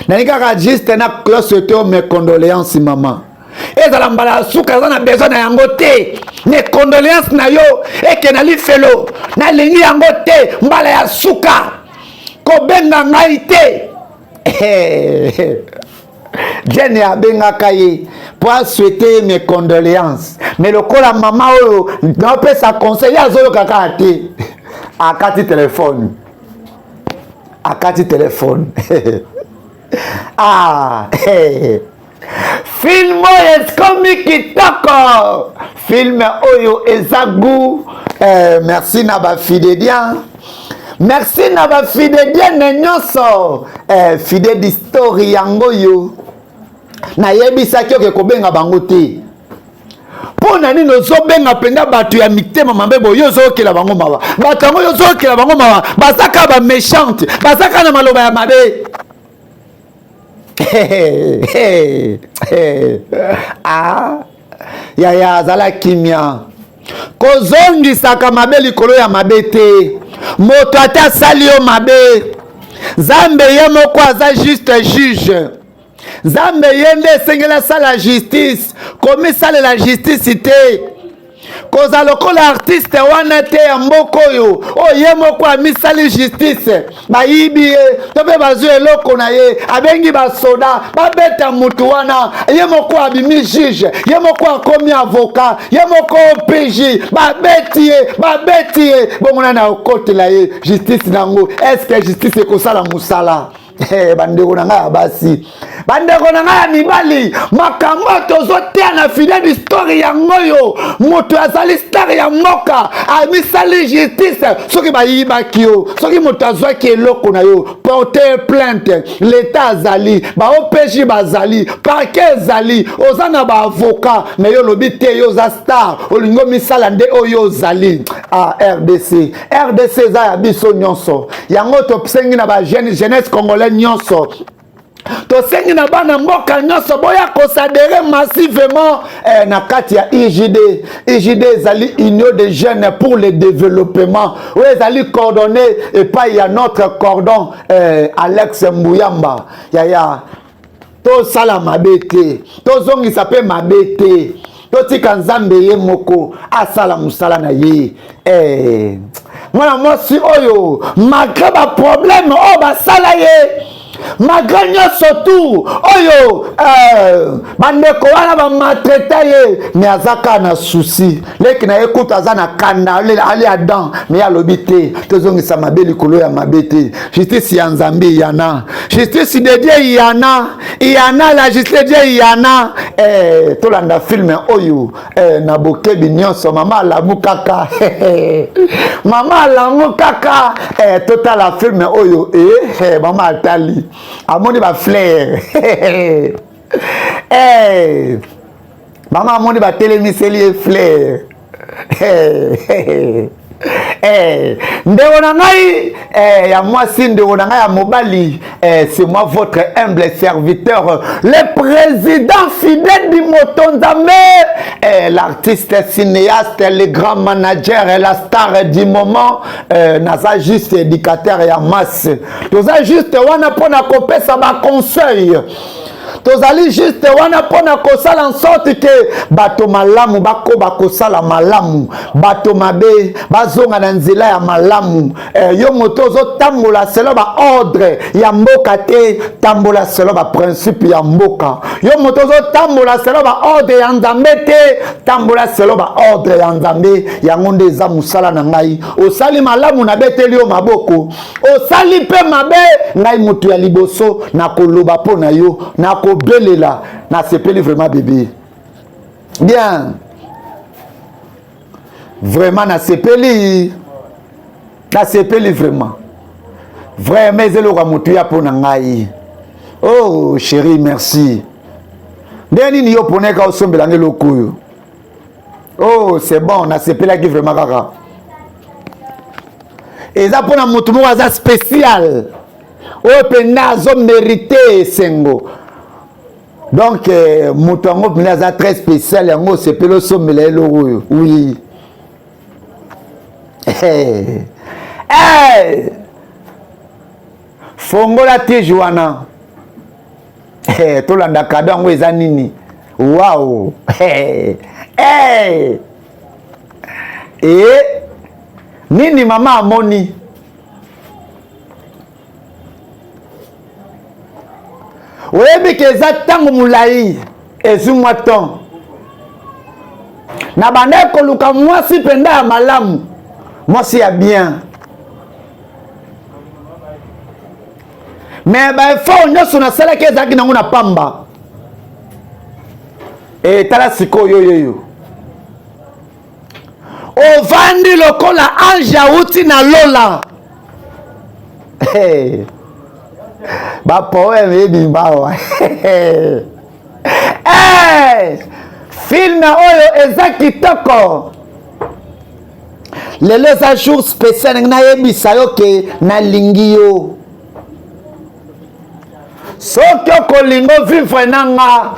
Nalingi kaka juste na souhaite yo mes condoléances, mama. Ezala mbala ya suka, aza na besoin na yango te. Mes condoléances na yo eke na lifelo, nalingi yango te. Mbala ya suka, kobenga ngai te. Jene abengaka ye mpo asouhaite ye mes condoléances, mais lokola mama oyo naopesa conseil, ye azoyoka kaka te, akati telefone, akati telefone. Ah, film oyo ekomi kitoko, film oyo eza goût. Merci na bafidédien, merci na bafidédienne nyonso. Fide d'histoire yango oyo nayebisaki oke kobenga bango te. Mpo na nini ozobenga mpenza bato ya mitema mabe boye? Ozokela bango mawa, bato yango oyo ozokela bango mawa baza kaka baméchante, baza kaka na maloba ya mabe. Ah, yaya, azala kimia, kozongisaka mabe likolo ya mabe te. Moto ata asali yo mabe, Nzambe ye moko aza juste juge. Nzambe ye nde esengeli asala justice, komisalela justice te, kozala lokola artiste wana te ya mboka oyo, oyo ye moko amisali justice. Bayibi ye to mpe bazwi eloko na ye, abengi basoda babeta motu wana, ye moko abimi juge, ye moko akomi avocat, ye moko OPJ, babeti ye, babeti ye bongo, nani akotela ye justice nango? Eske justice ekosala mosala? Hey, bandeko na ngai ya basi, bandeko na ngai ya mibali, makambo oyo tozoteya na fidèle histoire yango oyo. Moto azali star ya mboka, amisali justice. Soki bayibaki yo, soki moto azwaki eloko na yo, porte plainte. Leta azali, ba OPJ bazali, parquet ezali, oza na baavocat. Me yo olobi te, yo oza star, olingi omisala nde oyo ozali. Ah, RDC, RDC eza ya biso nyonso. Yango tosengi na ba jeune, jeunesse congolais nyonso, tosengi na bana mboka nyonso, boya kosadere massivement na kati ya IJD. IJD ezali Union des jeunes pour le développement, oyo ezali coordonné epai ya notre cordon Alex Mbuyamba. Yaya, tosala mabe te, tozongisa mpe mabe te, totika Nzambe ye moko asala mosala na ye. Mwana mwasi oyo, malgré baproblème oyo basala ye, malgré nyonso tu oyo bandeko wana bamatreta ye, me aza kaka na susi. Leki na ye kutu aza na kanda, ali adam, me alobi te, tozongisa mabe likolo ya mabe te. Justice ya Nzambe yana, justice de Dieu yana, yana la justice de Dieu yana. Tolanda film oyo na bokebi nyonso. Mama alamu kaka, mama alamu kaka. Totala film oyo. Mama atali, amoni bafleur. Mama amoni batelemiseli ye fleur. Ndeko na ngai ya mwasi, ndeko na ngai ya mobali, c'est moi votre humble serviteur, le président fidèle du moto Nzambe, l'artiste cinéaste, le grand manager et la star du moment. Naza juste éducateur ya masse, toza juste wana mpona kopesa baconseil. Tozali juste wana mpo na kosala en sorte ke bato malamu bakoba kosala malamu, bato mabe bazonga na nzela ya malamu. Eh, yo moto ozotambola selo ba ordre ya mboka te, tambola selo ba principe ya mboka. Yo moto ozotambola selo ba ordre ya Nzambe te, tambola selo ba ordre ya Nzambe. Yango nde eza mosala na ngai. Osali malamu, nabeteli yo maboko. Osali mpe mabe, ngai moto ya liboso nakoloba mpo na yo, nakobelela. Nasepeli vraiment bebe. Bien, vraiment nasepeli, nasepeli vraiment, vraiment eza eloko ya motuya mpo na ngai. Oh chéri, merci. Ndenge nini yo poneka osombela ngai eloko oyo? Oh, c'est bon, nasepelaki vraiment. Kaka eza mpo na motu moko aza spécial, oyo mpenza azomérite esengo. Donc eh, moto yango mpenza aza très spécial, yango osepeli osombela eloko oyo. Oui, hey. Hey. Fongola tige wana. Hey, tolanda kado yango eza nini? Wow. Hey. Hey. E nini mama amoni? Oyebi ke eza ntango molai, ezwi mwa temps na bandaki koluka mwasi mpenza ya malamu, mwasi ya bien, me baeffort nyonso nasalaki ezalaki nango na pamba. E tala sikoyo, yoyo ovandi lokola ange awuti na lola. Hey. Bapoeme ebimba awa. Hey! Filme oyo eza kitoko. Lelo eza jour spécial, ndenge nayebisa yo ke nalingi yo. Soki okolinga ovivre na nga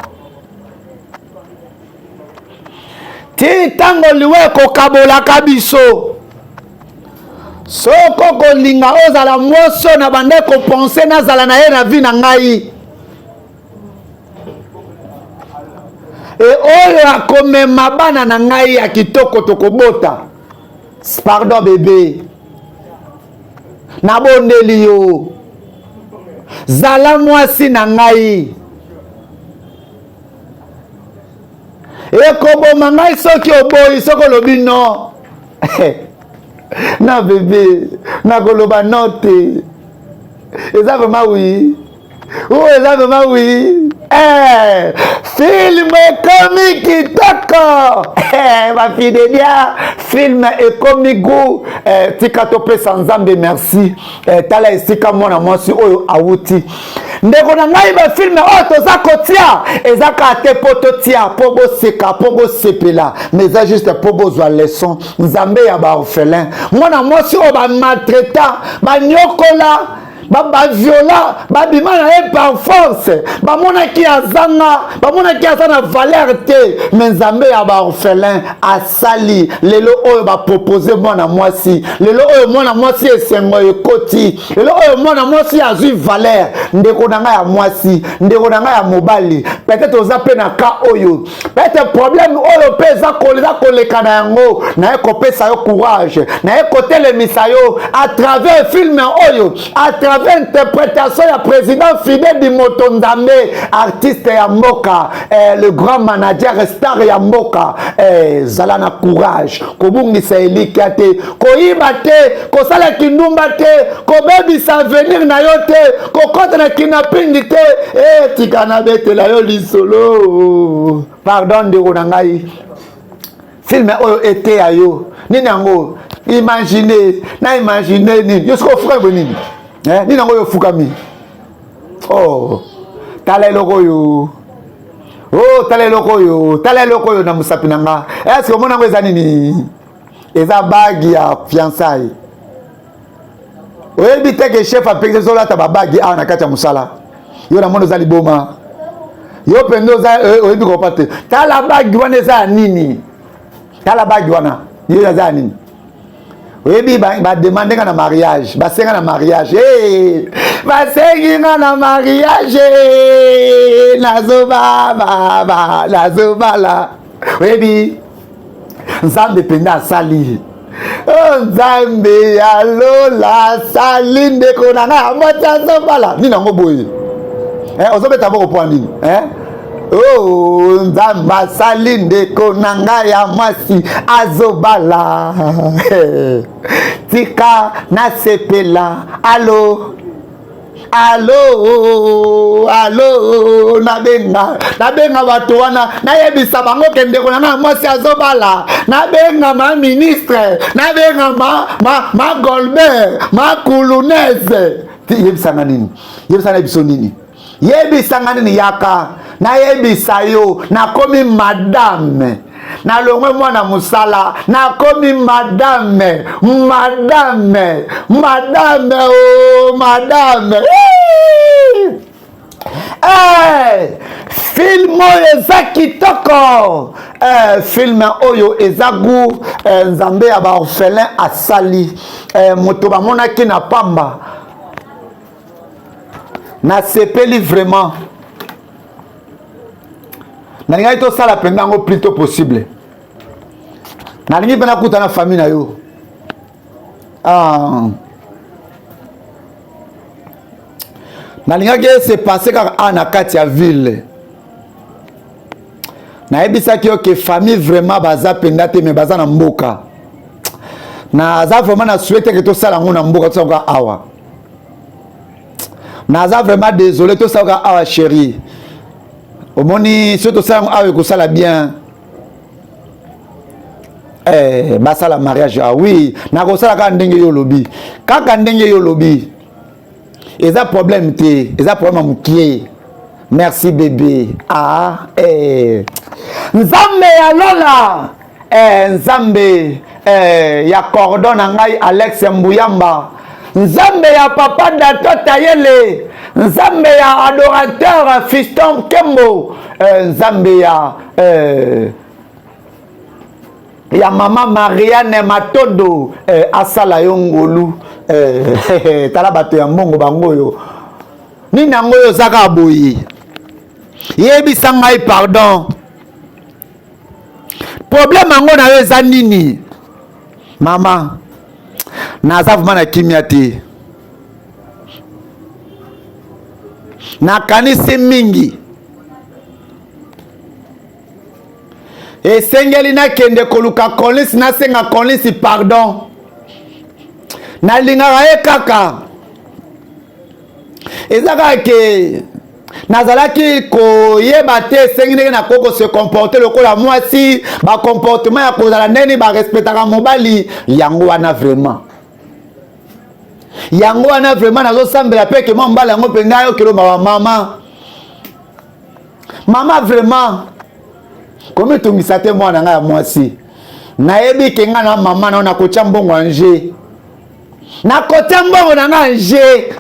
ti ntango liwa ekokabolaka biso, soki okolinga ozala mwasi oyo na banda kopense nazala na ye na vi na ngai, e oyo akomema bana na ngai ya kitoko tokobota. Pardon bebe, nabondeli yo, zala mwasi na ngai. Ekoboma ngai soki oboyi, soki olobi no na bebe, nakoloba no te. Eza vraiment oui, oyo eza vraiment oui. Eh, film ekomi kitoko. Eh, bafidelia, film ekomi gu. Eh, tika topesa Nzambe merci. Eh, tala esika mwana mwasi oyo awuti. Ndeko na ngai, bafilme oyo toza kotia eza kaka te mpo totia mpo boseka, mpo bosepela, mais eza juste mpo bozwa leçon. Nzambe ya baorphelin, mwana mwasi oyo bamaltraita, banyokola, baviola, babima na ye par force, bamonaki azanga, bamonaki aza na valeur te, me Nzambe ya baorphelin asali lelo oyo bapropose mwana mwasi. Lelo oyo mwana mwasi esengo ekoti, lelo oyo mwana mwasi azwi valeur. Ndeko na ngai ya mwasi, ndeko na ngai ya mobali, peut-être oza mpe na ka oyo, peut-être problème oyo mpe eza koleka na yango. Naye kopesa yo courage, naye kotelemisa yo à travers film oyo, à travers interprétation ya président Fidèle Dimoto Nzambe, artiste ya mboka, eh, le grand manager star ya mboka. Eh, zala na courage, kobungisa elikya te, koyiba te, kosala kindumba te, kobebisa avenir na yo te, kokɔta na kidnapping te. Eh, tika nabetela yo lisolo. Pardon ndeko na ngai, filme oyo eteya yo nini yango? Imagine na imagine nini? Yo soki ofukami boye nini? Eh, nini yango oyo ofukami? Oh, tala eloko oyo. Oh, tala eloko oyo, tala eloko oyo na mosapi na nga. Eske omona yango eza nini? Eza bagi ya fiançaille. Oyebi te ke chef apekisi ozolata babagi awa na kati ya mosala? Yo namoni oza liboma, yo mpenza oza eh, oyebi kopa te. Tala bagi wana eza ya nini? Tala bagi wana, yo eza ya nini? Oyebi, bademande nga na mariage, basenga na mariage. Hey! Basengi nga na mariage, nazobababa, nazobala. Oyebi, Nzambe mpenza asali. Oh, Nzambe ya lola asali, ndeko na ngai mwasi azobala. Nini yango boye? Eh, ozobeta boko mpo nini? Eh? Oh, Nzambe asali, ndeko na ngai ya mwasi azobala. Tika nasepela. Alo, alo, alo, nabenga, nabenga bato wana, nayebisa bango ke ndeko na ngai mwasi azobala. Nabenga ma ministre, nabenga ma, ma, ma Golbert, ma Kulunese. Yebisanga nini? Yebisanga biso nini? Yebisanga nini? Yaka nayebisa yo, nakomi madame, nalongwe mwana mosala, nakomi madame, madame, madame, o oh, madame. Hey! Film oyo eza kitoko. Eh, film oyo eza gu. Eh, Nzambe ya baorphelin asali. Eh, moto bamonaki na pamba. Nasepeli vraiment. Nalingaki tosala mpenza yango plus tôt possible. Nalingi mpe nakuta na famille na yo. Ah. Nalingaki ese passe kaka a na kati ya ville. Nayebisaki yo ke famille vraiment baza mpenza te, me baza na mboka. Naza vraiment na souhaite ke tosala yango na mboka, tosala yango awa. Naza vraiment désolé, tosala yango awa chérie. Omoni, soki tosala yango awa ekosala bien. Eh, basala mariage. Ah oui, nakosala kaka ndenge yo olobi, kaka ndenge yo olobi. Eza problème te, eza problème ya mokie. Merci bébé. Ah, eh. Nzambe ya lola, eh, Nzambe, eh, ya cordon na ngai Alex Mbuyamba, Nzambe ya papa Dato Tayele, Nzambe ya adorateur Fiston Kembo, eh, Nzambe ya, eh, ya mama Marianne Matodo, eh, asala yo ngolu. Eh, tala bato ya mbongo bango oyo. Nini yango oyo oza kaka boye? Yebisa ngai pardon. Problème yango na yo eza nini? Mama, naza vraiment na kimia te. Nakanisi mingi. Esengeli nakende koluka Collins, nasenga Collins pardon. Nalingaka ye kaka. Eza kaka ke nazalaki koyeba te esengi ndenge nakoki kose comporte lokola mwasi, bacomportement ya kozala ndenge barespectaka mobali. Yango wana vraiment, yango wana vraiment nazosambela mpe ke mwa mobali yango mpenza ayokelo mawa. Mama, mama, vraiment komitungisa te mwana ngai ya mwasi. Nayebi ke ngai na mama nao nakotya mbongo anje, nakotya mbongo na ngai anje.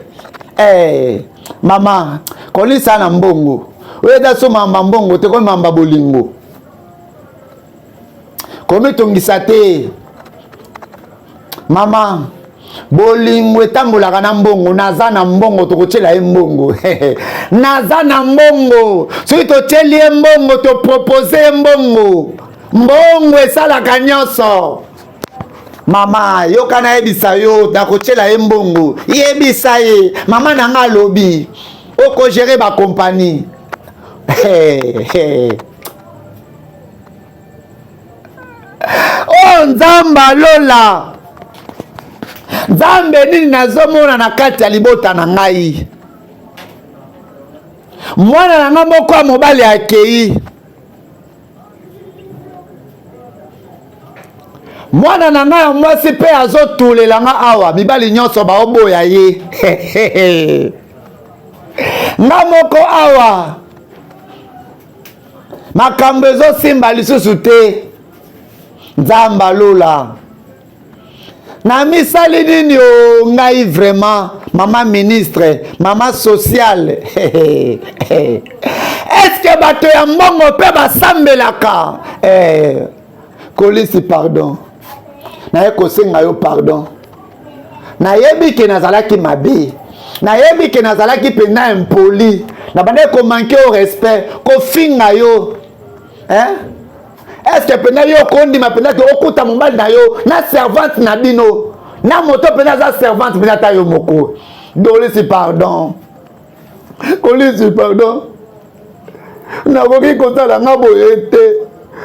Eh, mama, kolisa na mbongo oyo eza so mamba mbongo te, komi mamba bolingo. Komitungisa te mama, bolingo etambolaka na mbongo. Naza na mbongo, tokotiela ye mbongo. Naza na mbongo, soki totieli ye mbongo, topropose ye mbongo, mbongo esalaka nyonso. Mama, yoka nayebisa yo, nakotiela ye mbongo. Yebisa ye mama na nga alobi okogere bakompani. Oh Nzambe alola, Nzambe nini nazomona na kati ya libota na ngai? Mwana na ngai moko ya mobali akei, mwana na ngai ya mwasi mpe azotulela nga awa, mibali nyonso baoboya ye. Nga moko awa makambo ezosimba lisusu te. Nzambe alola, na misali nini o ngai vraiment? Mama ministre, mama sociale, est-ce bato ya mbongo mpe basambelaka? Eh, kolisi pardon. Naye kosenga yo pardon. Nayebi ke nazalaki mabe. Nayebi ke nazalaki mpenza impoli. Nabandaki komanke yo respect, kofinga yo. Hein? Est-ce que mpenza yo okondima mpenza ke okuta mobali na yo na servante na bino? Na moto mpenza aza servante mpenza ata yo moko. Dolisi pardon. Kolisi pardon. Nakoki kosala nga boye te.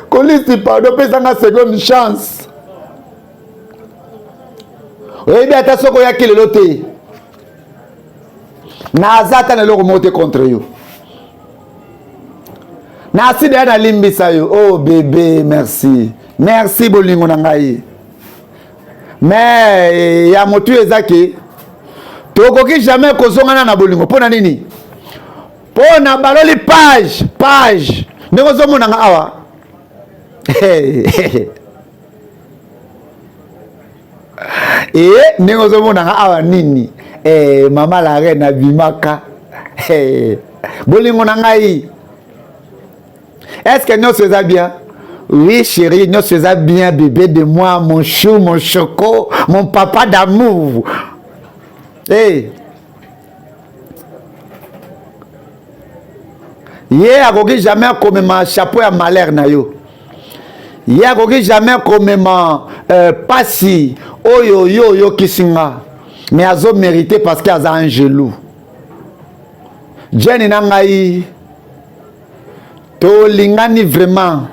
Kolisi pardon, pesa nga seconde chance. Oyebi ata soki oyaki lelo te. Naza ata na eloko moko te contre yo. Nasi deya nalimbisa yo. Oh bebe, merci. Merci bolingo na ngai. Mais ya motu eza ke tokoki jamais kozongana na bolingo. Mpo na nini? Mpo na baloli page page ndenge ozomona nga awa. E ndenge ozomona nga awa nini? Eh, mama la reine abimaka. Eh, bolingo na ngai. Est-ce que nyonso eza bien? Oui chérie, nyonso eza bien, bébé de moi, mon chou, mon choco, mon papa d'amour. Hey. Ye akoki jamais komema chapeau ya malheur na yo. Ye akoki jamais komema pasi oyo yo oyokisi nga. Mais azo mériter parce que aza angelou. Jenny na ngai tolingani vraiment.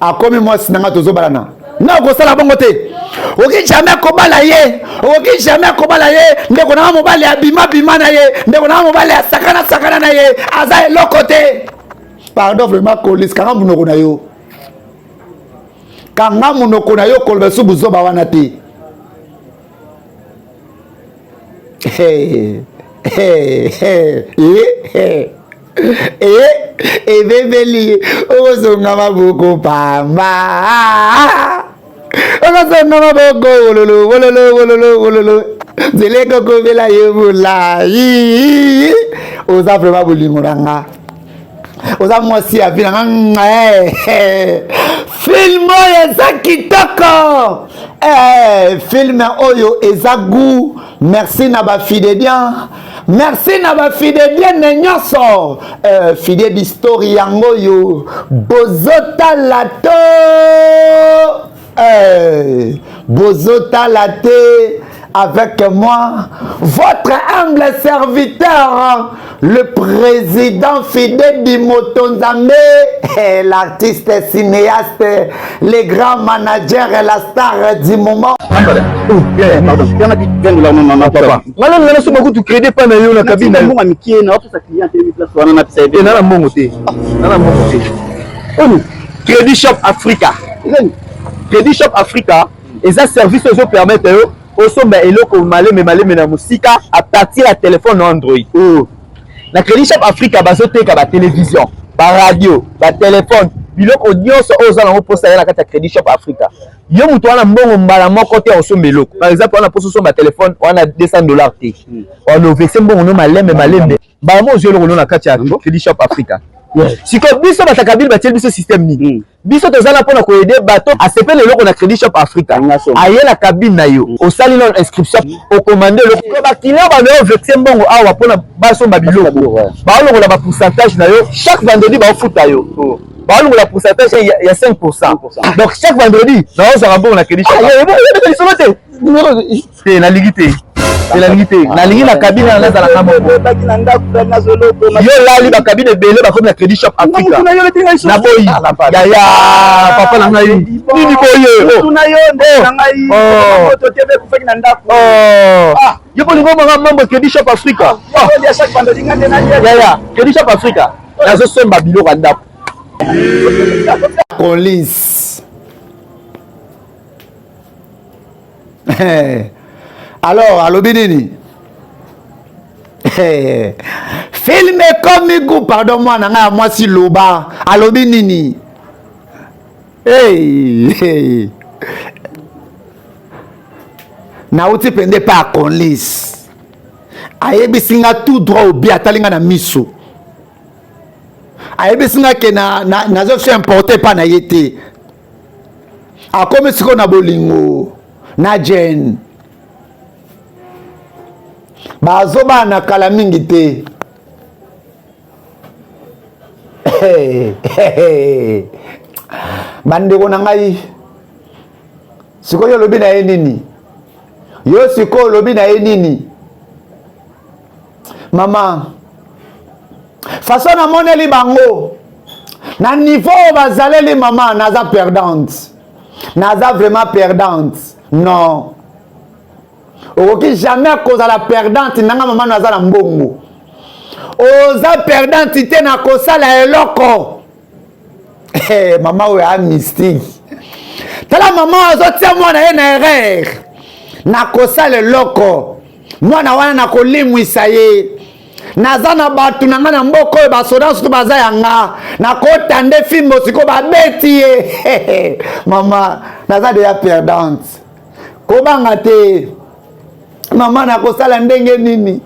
Akomi mwasi na nga tozobalana. Na okosala bongo te. Okoki jamais kobala ye. Okoki jamais kobala ye. Ndeko na nga mobali abima bima na ye. Ndeko na nga mobali asakana sakana na ye. Aza eloko te. Pardon vraiment Kolis, kanga monoko na yo. Kanga monoko na yo koloba su buzoba wana te. Hey, hey, hey, hey. Ebebeli okozonga maboko pamba, okozonga maboko wololo wololo wololo wololo, nzela ekokomela yo molai. Oza vraiment bolingo na nga, oza mwasi ya vi na nga. Film oyo eza kitoko, film oyo eza goût. Merci na ba fidéliens. Merci na ba fidéliens nyonso. Fidèle d'histoire yango yo bozotala to bozotala te avec moi, votre humble serviteur, le président Fidèle Bimoto Nzambe, l'artiste cinéaste, le grand manager et la star du moment. Ngalo ngalo so bakutu crédit pa na yo na cabine na yo. Mbongo mikie na opesa client te place wana na pesa ebe. Na mbongo te. Na mbongo te. Oni Crédit Shop Africa. Crédit Shop Africa eza service ozo permettre yo osomba eloko maleme maleme na musika à partir ya téléphone Android. Na Crédit Shop Africa bazoteka ba télévision, ba radio, ba téléphone, biloko nyonso oyo oza nango mposa ya na kati ya Crédit Shop Africa. Yo moto wana mbongo mbala moko te osomba eloko. Par exemple wana mposa osomba téléphone wana $200 te. Wana ovese mbongo no malembe malembe. Mbala moko ozwi eloko no na kati ya Crédit Shop Africa. Sikoyo biso batakabili batieli biso système nini? Biso tozala mpona koyede bato asepele eloko na Crédit Shop Africa. Aye na cabine na yo, osali nano inscription, okomande eloko. Ba client ba yo vexe mbongo awa mpona basomba biloko. Baolongola ba pourcentage na yo chaque vendredi baofuta yo. Baolongola pourcentage ya 5%. Donc chaque vendredi naozwaka mbongo na Crédit Shop. Ah, lisolo te. Te nalingi te. Te nalingi te. Nalingi na cabine na nazalaka moko. Yo lali ba cabine ebele bakomi na Crédit Shop Africa. Naboyi. Yaya papa na ngai. Nini boye? Yo bolingo manga mambo Crédit Shop Africa. Yaya Crédit Shop Africa. Nazosomba biloko ya ndako. Collins. Alors alobi nini? Film ekomi goût, pardon mwana ngai ya mwasi loba, alobi nini? Hey, hey. Nauti pende pa Collins. Ayebisi nga tout droit au but, atali nga na miso. Ayebisi nga ke na nazo se importer pa na ye te. Akomi sikoyo na bolingo. na Jane bazobana kala mingi te. Bandeko na ngai, sikoyo olobi na ye nini? Yo sikoyo olobi na ye nini? Mama, façon namoneli bango na niveau oyo bazaleli, mama, naza perdante, naza vraiment perdante. Non, okoki jamais kozala perdante nanga. Mama, naza na mbongo, oza perdante te na kosala eloko. Hey, mama oyo a mystique. Tala, mama azotia mwana ye na erreur. Nakosala eloko, mwana wana nakolimwisa ye. Naza na bato na ngai na mboka oyo, basoda sutu baza ya nga, nakota nde fimbo. Sikoyo babeti ye. Mama, naza deya perdante, kobanga te. Mama, nakosala ndenge nini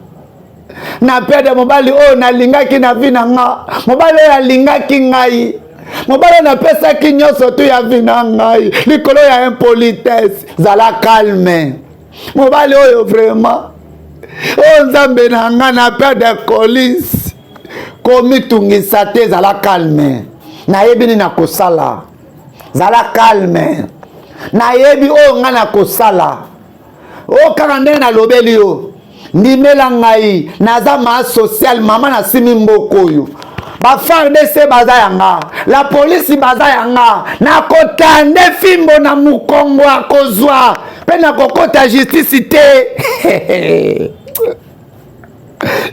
na perdre mobali oyo nalingaki na vie na nga, mobali oyo alingaki ngai, mobali oyo napesaki nyonso tu ya vie na ngai likolo ya impolitesse? Zala calme. Mobali oyo vraiment, oyo Nzambe na nga, na perdre colis. Komitungisa te, zala calme. Nayebi nini nakosala. Zala calme, nayebi oyo ngai nakosala. Oyo kaka ndenge nalobeli yo, ndimela ngai, naza ma social. Mama, nasimi mboka oyo, ba FARDC baza yanga, la polisi baza yanga. Nakotande fimbo na mokongo, akozwa mpe nakokota justice te.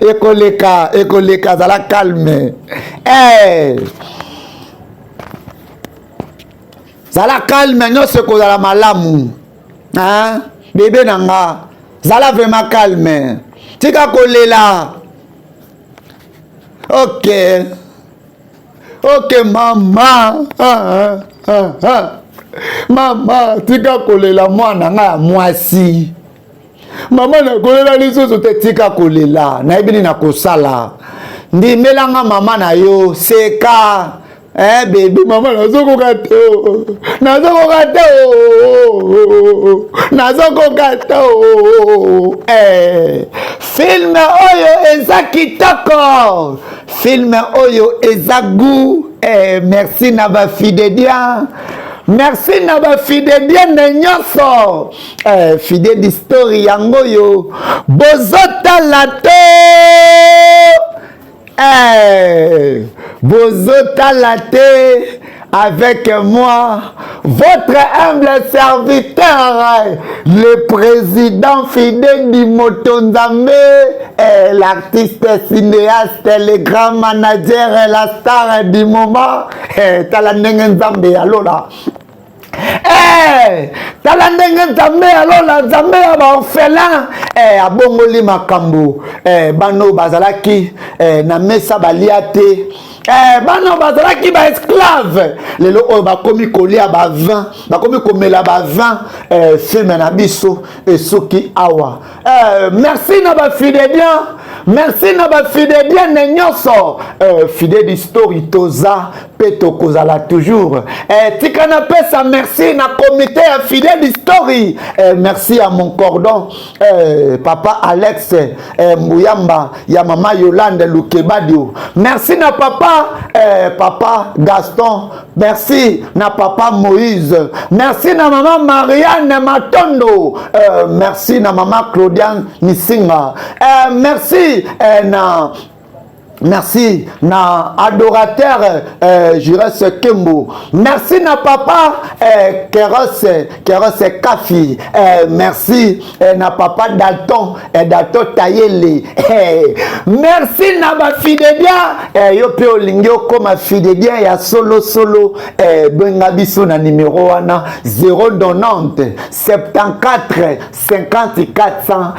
Ekoleka, ekoleka, zala calme, eh. Zala calme, nyonso ekozala malamu, hein? Bebe na nga, zala vraiment calme, tika kolela. Ok mama, ah, ah, ah. Mama, tika kolela, mwana nga ya mwasi. Mama, nakolela lisusu te, tika kolela. Nayebi nini nakosala, ndimelanga mama na yo. Seka, eh, bebe. Mama, nazokoka te, nazokoka te, nazokoka te. Eh, film oyo eza kitoko, film oyo eza goût. Eh, merci na bafidéliens, merci na bafidélienne nyonso. Eh, Fidèle Story yango oyo bozotala to, eh, bozotala te avec moi, votre humble serviteur, le président Fidèle Motonzambe, eh, l'artiste cinéaste, le grand manager, la star du moment. Eh, tala ndenge Nzambe ya lola, eh, tala ndenge Nzambe ya lola, Nzambe ya baorphelin, eh, abongoli makambo. Eh, bana oyo bazalaki, eh, na mesa balia te, eh, bana oyo bazalaki baesclave, lelo oyo bakomi kolia bavin, bakomi komela bavin. Eh, film na biso esuki awa. Eh, merci na bafidélien, merci na bafidélienne nyonso. Eh, Fidèle Story, toza mpe tokozala toujours. Eh, tika napesa merci na comité ya Fidèle Story. Eh, merci à mon cordon, eh, papa Alex, eh, Mbuyamba ya mama Yolande Lukebadio. Merci na papa, eh, papa Gaston, merci na papa Moïse, merci na mama Marianne Matondo, eh, merci na mama Claudiane Misinga, eh, merci, eh, na merci na adorateur, Jures Kembo, merci na papa, Keros, Keros Kafi, merci, na papa Dalton, Dalton Tayele, merci na bafidélien. Yo mpe olingi okóma fidélien ya solo solo, benga biso na numero wana 090 74 50 400.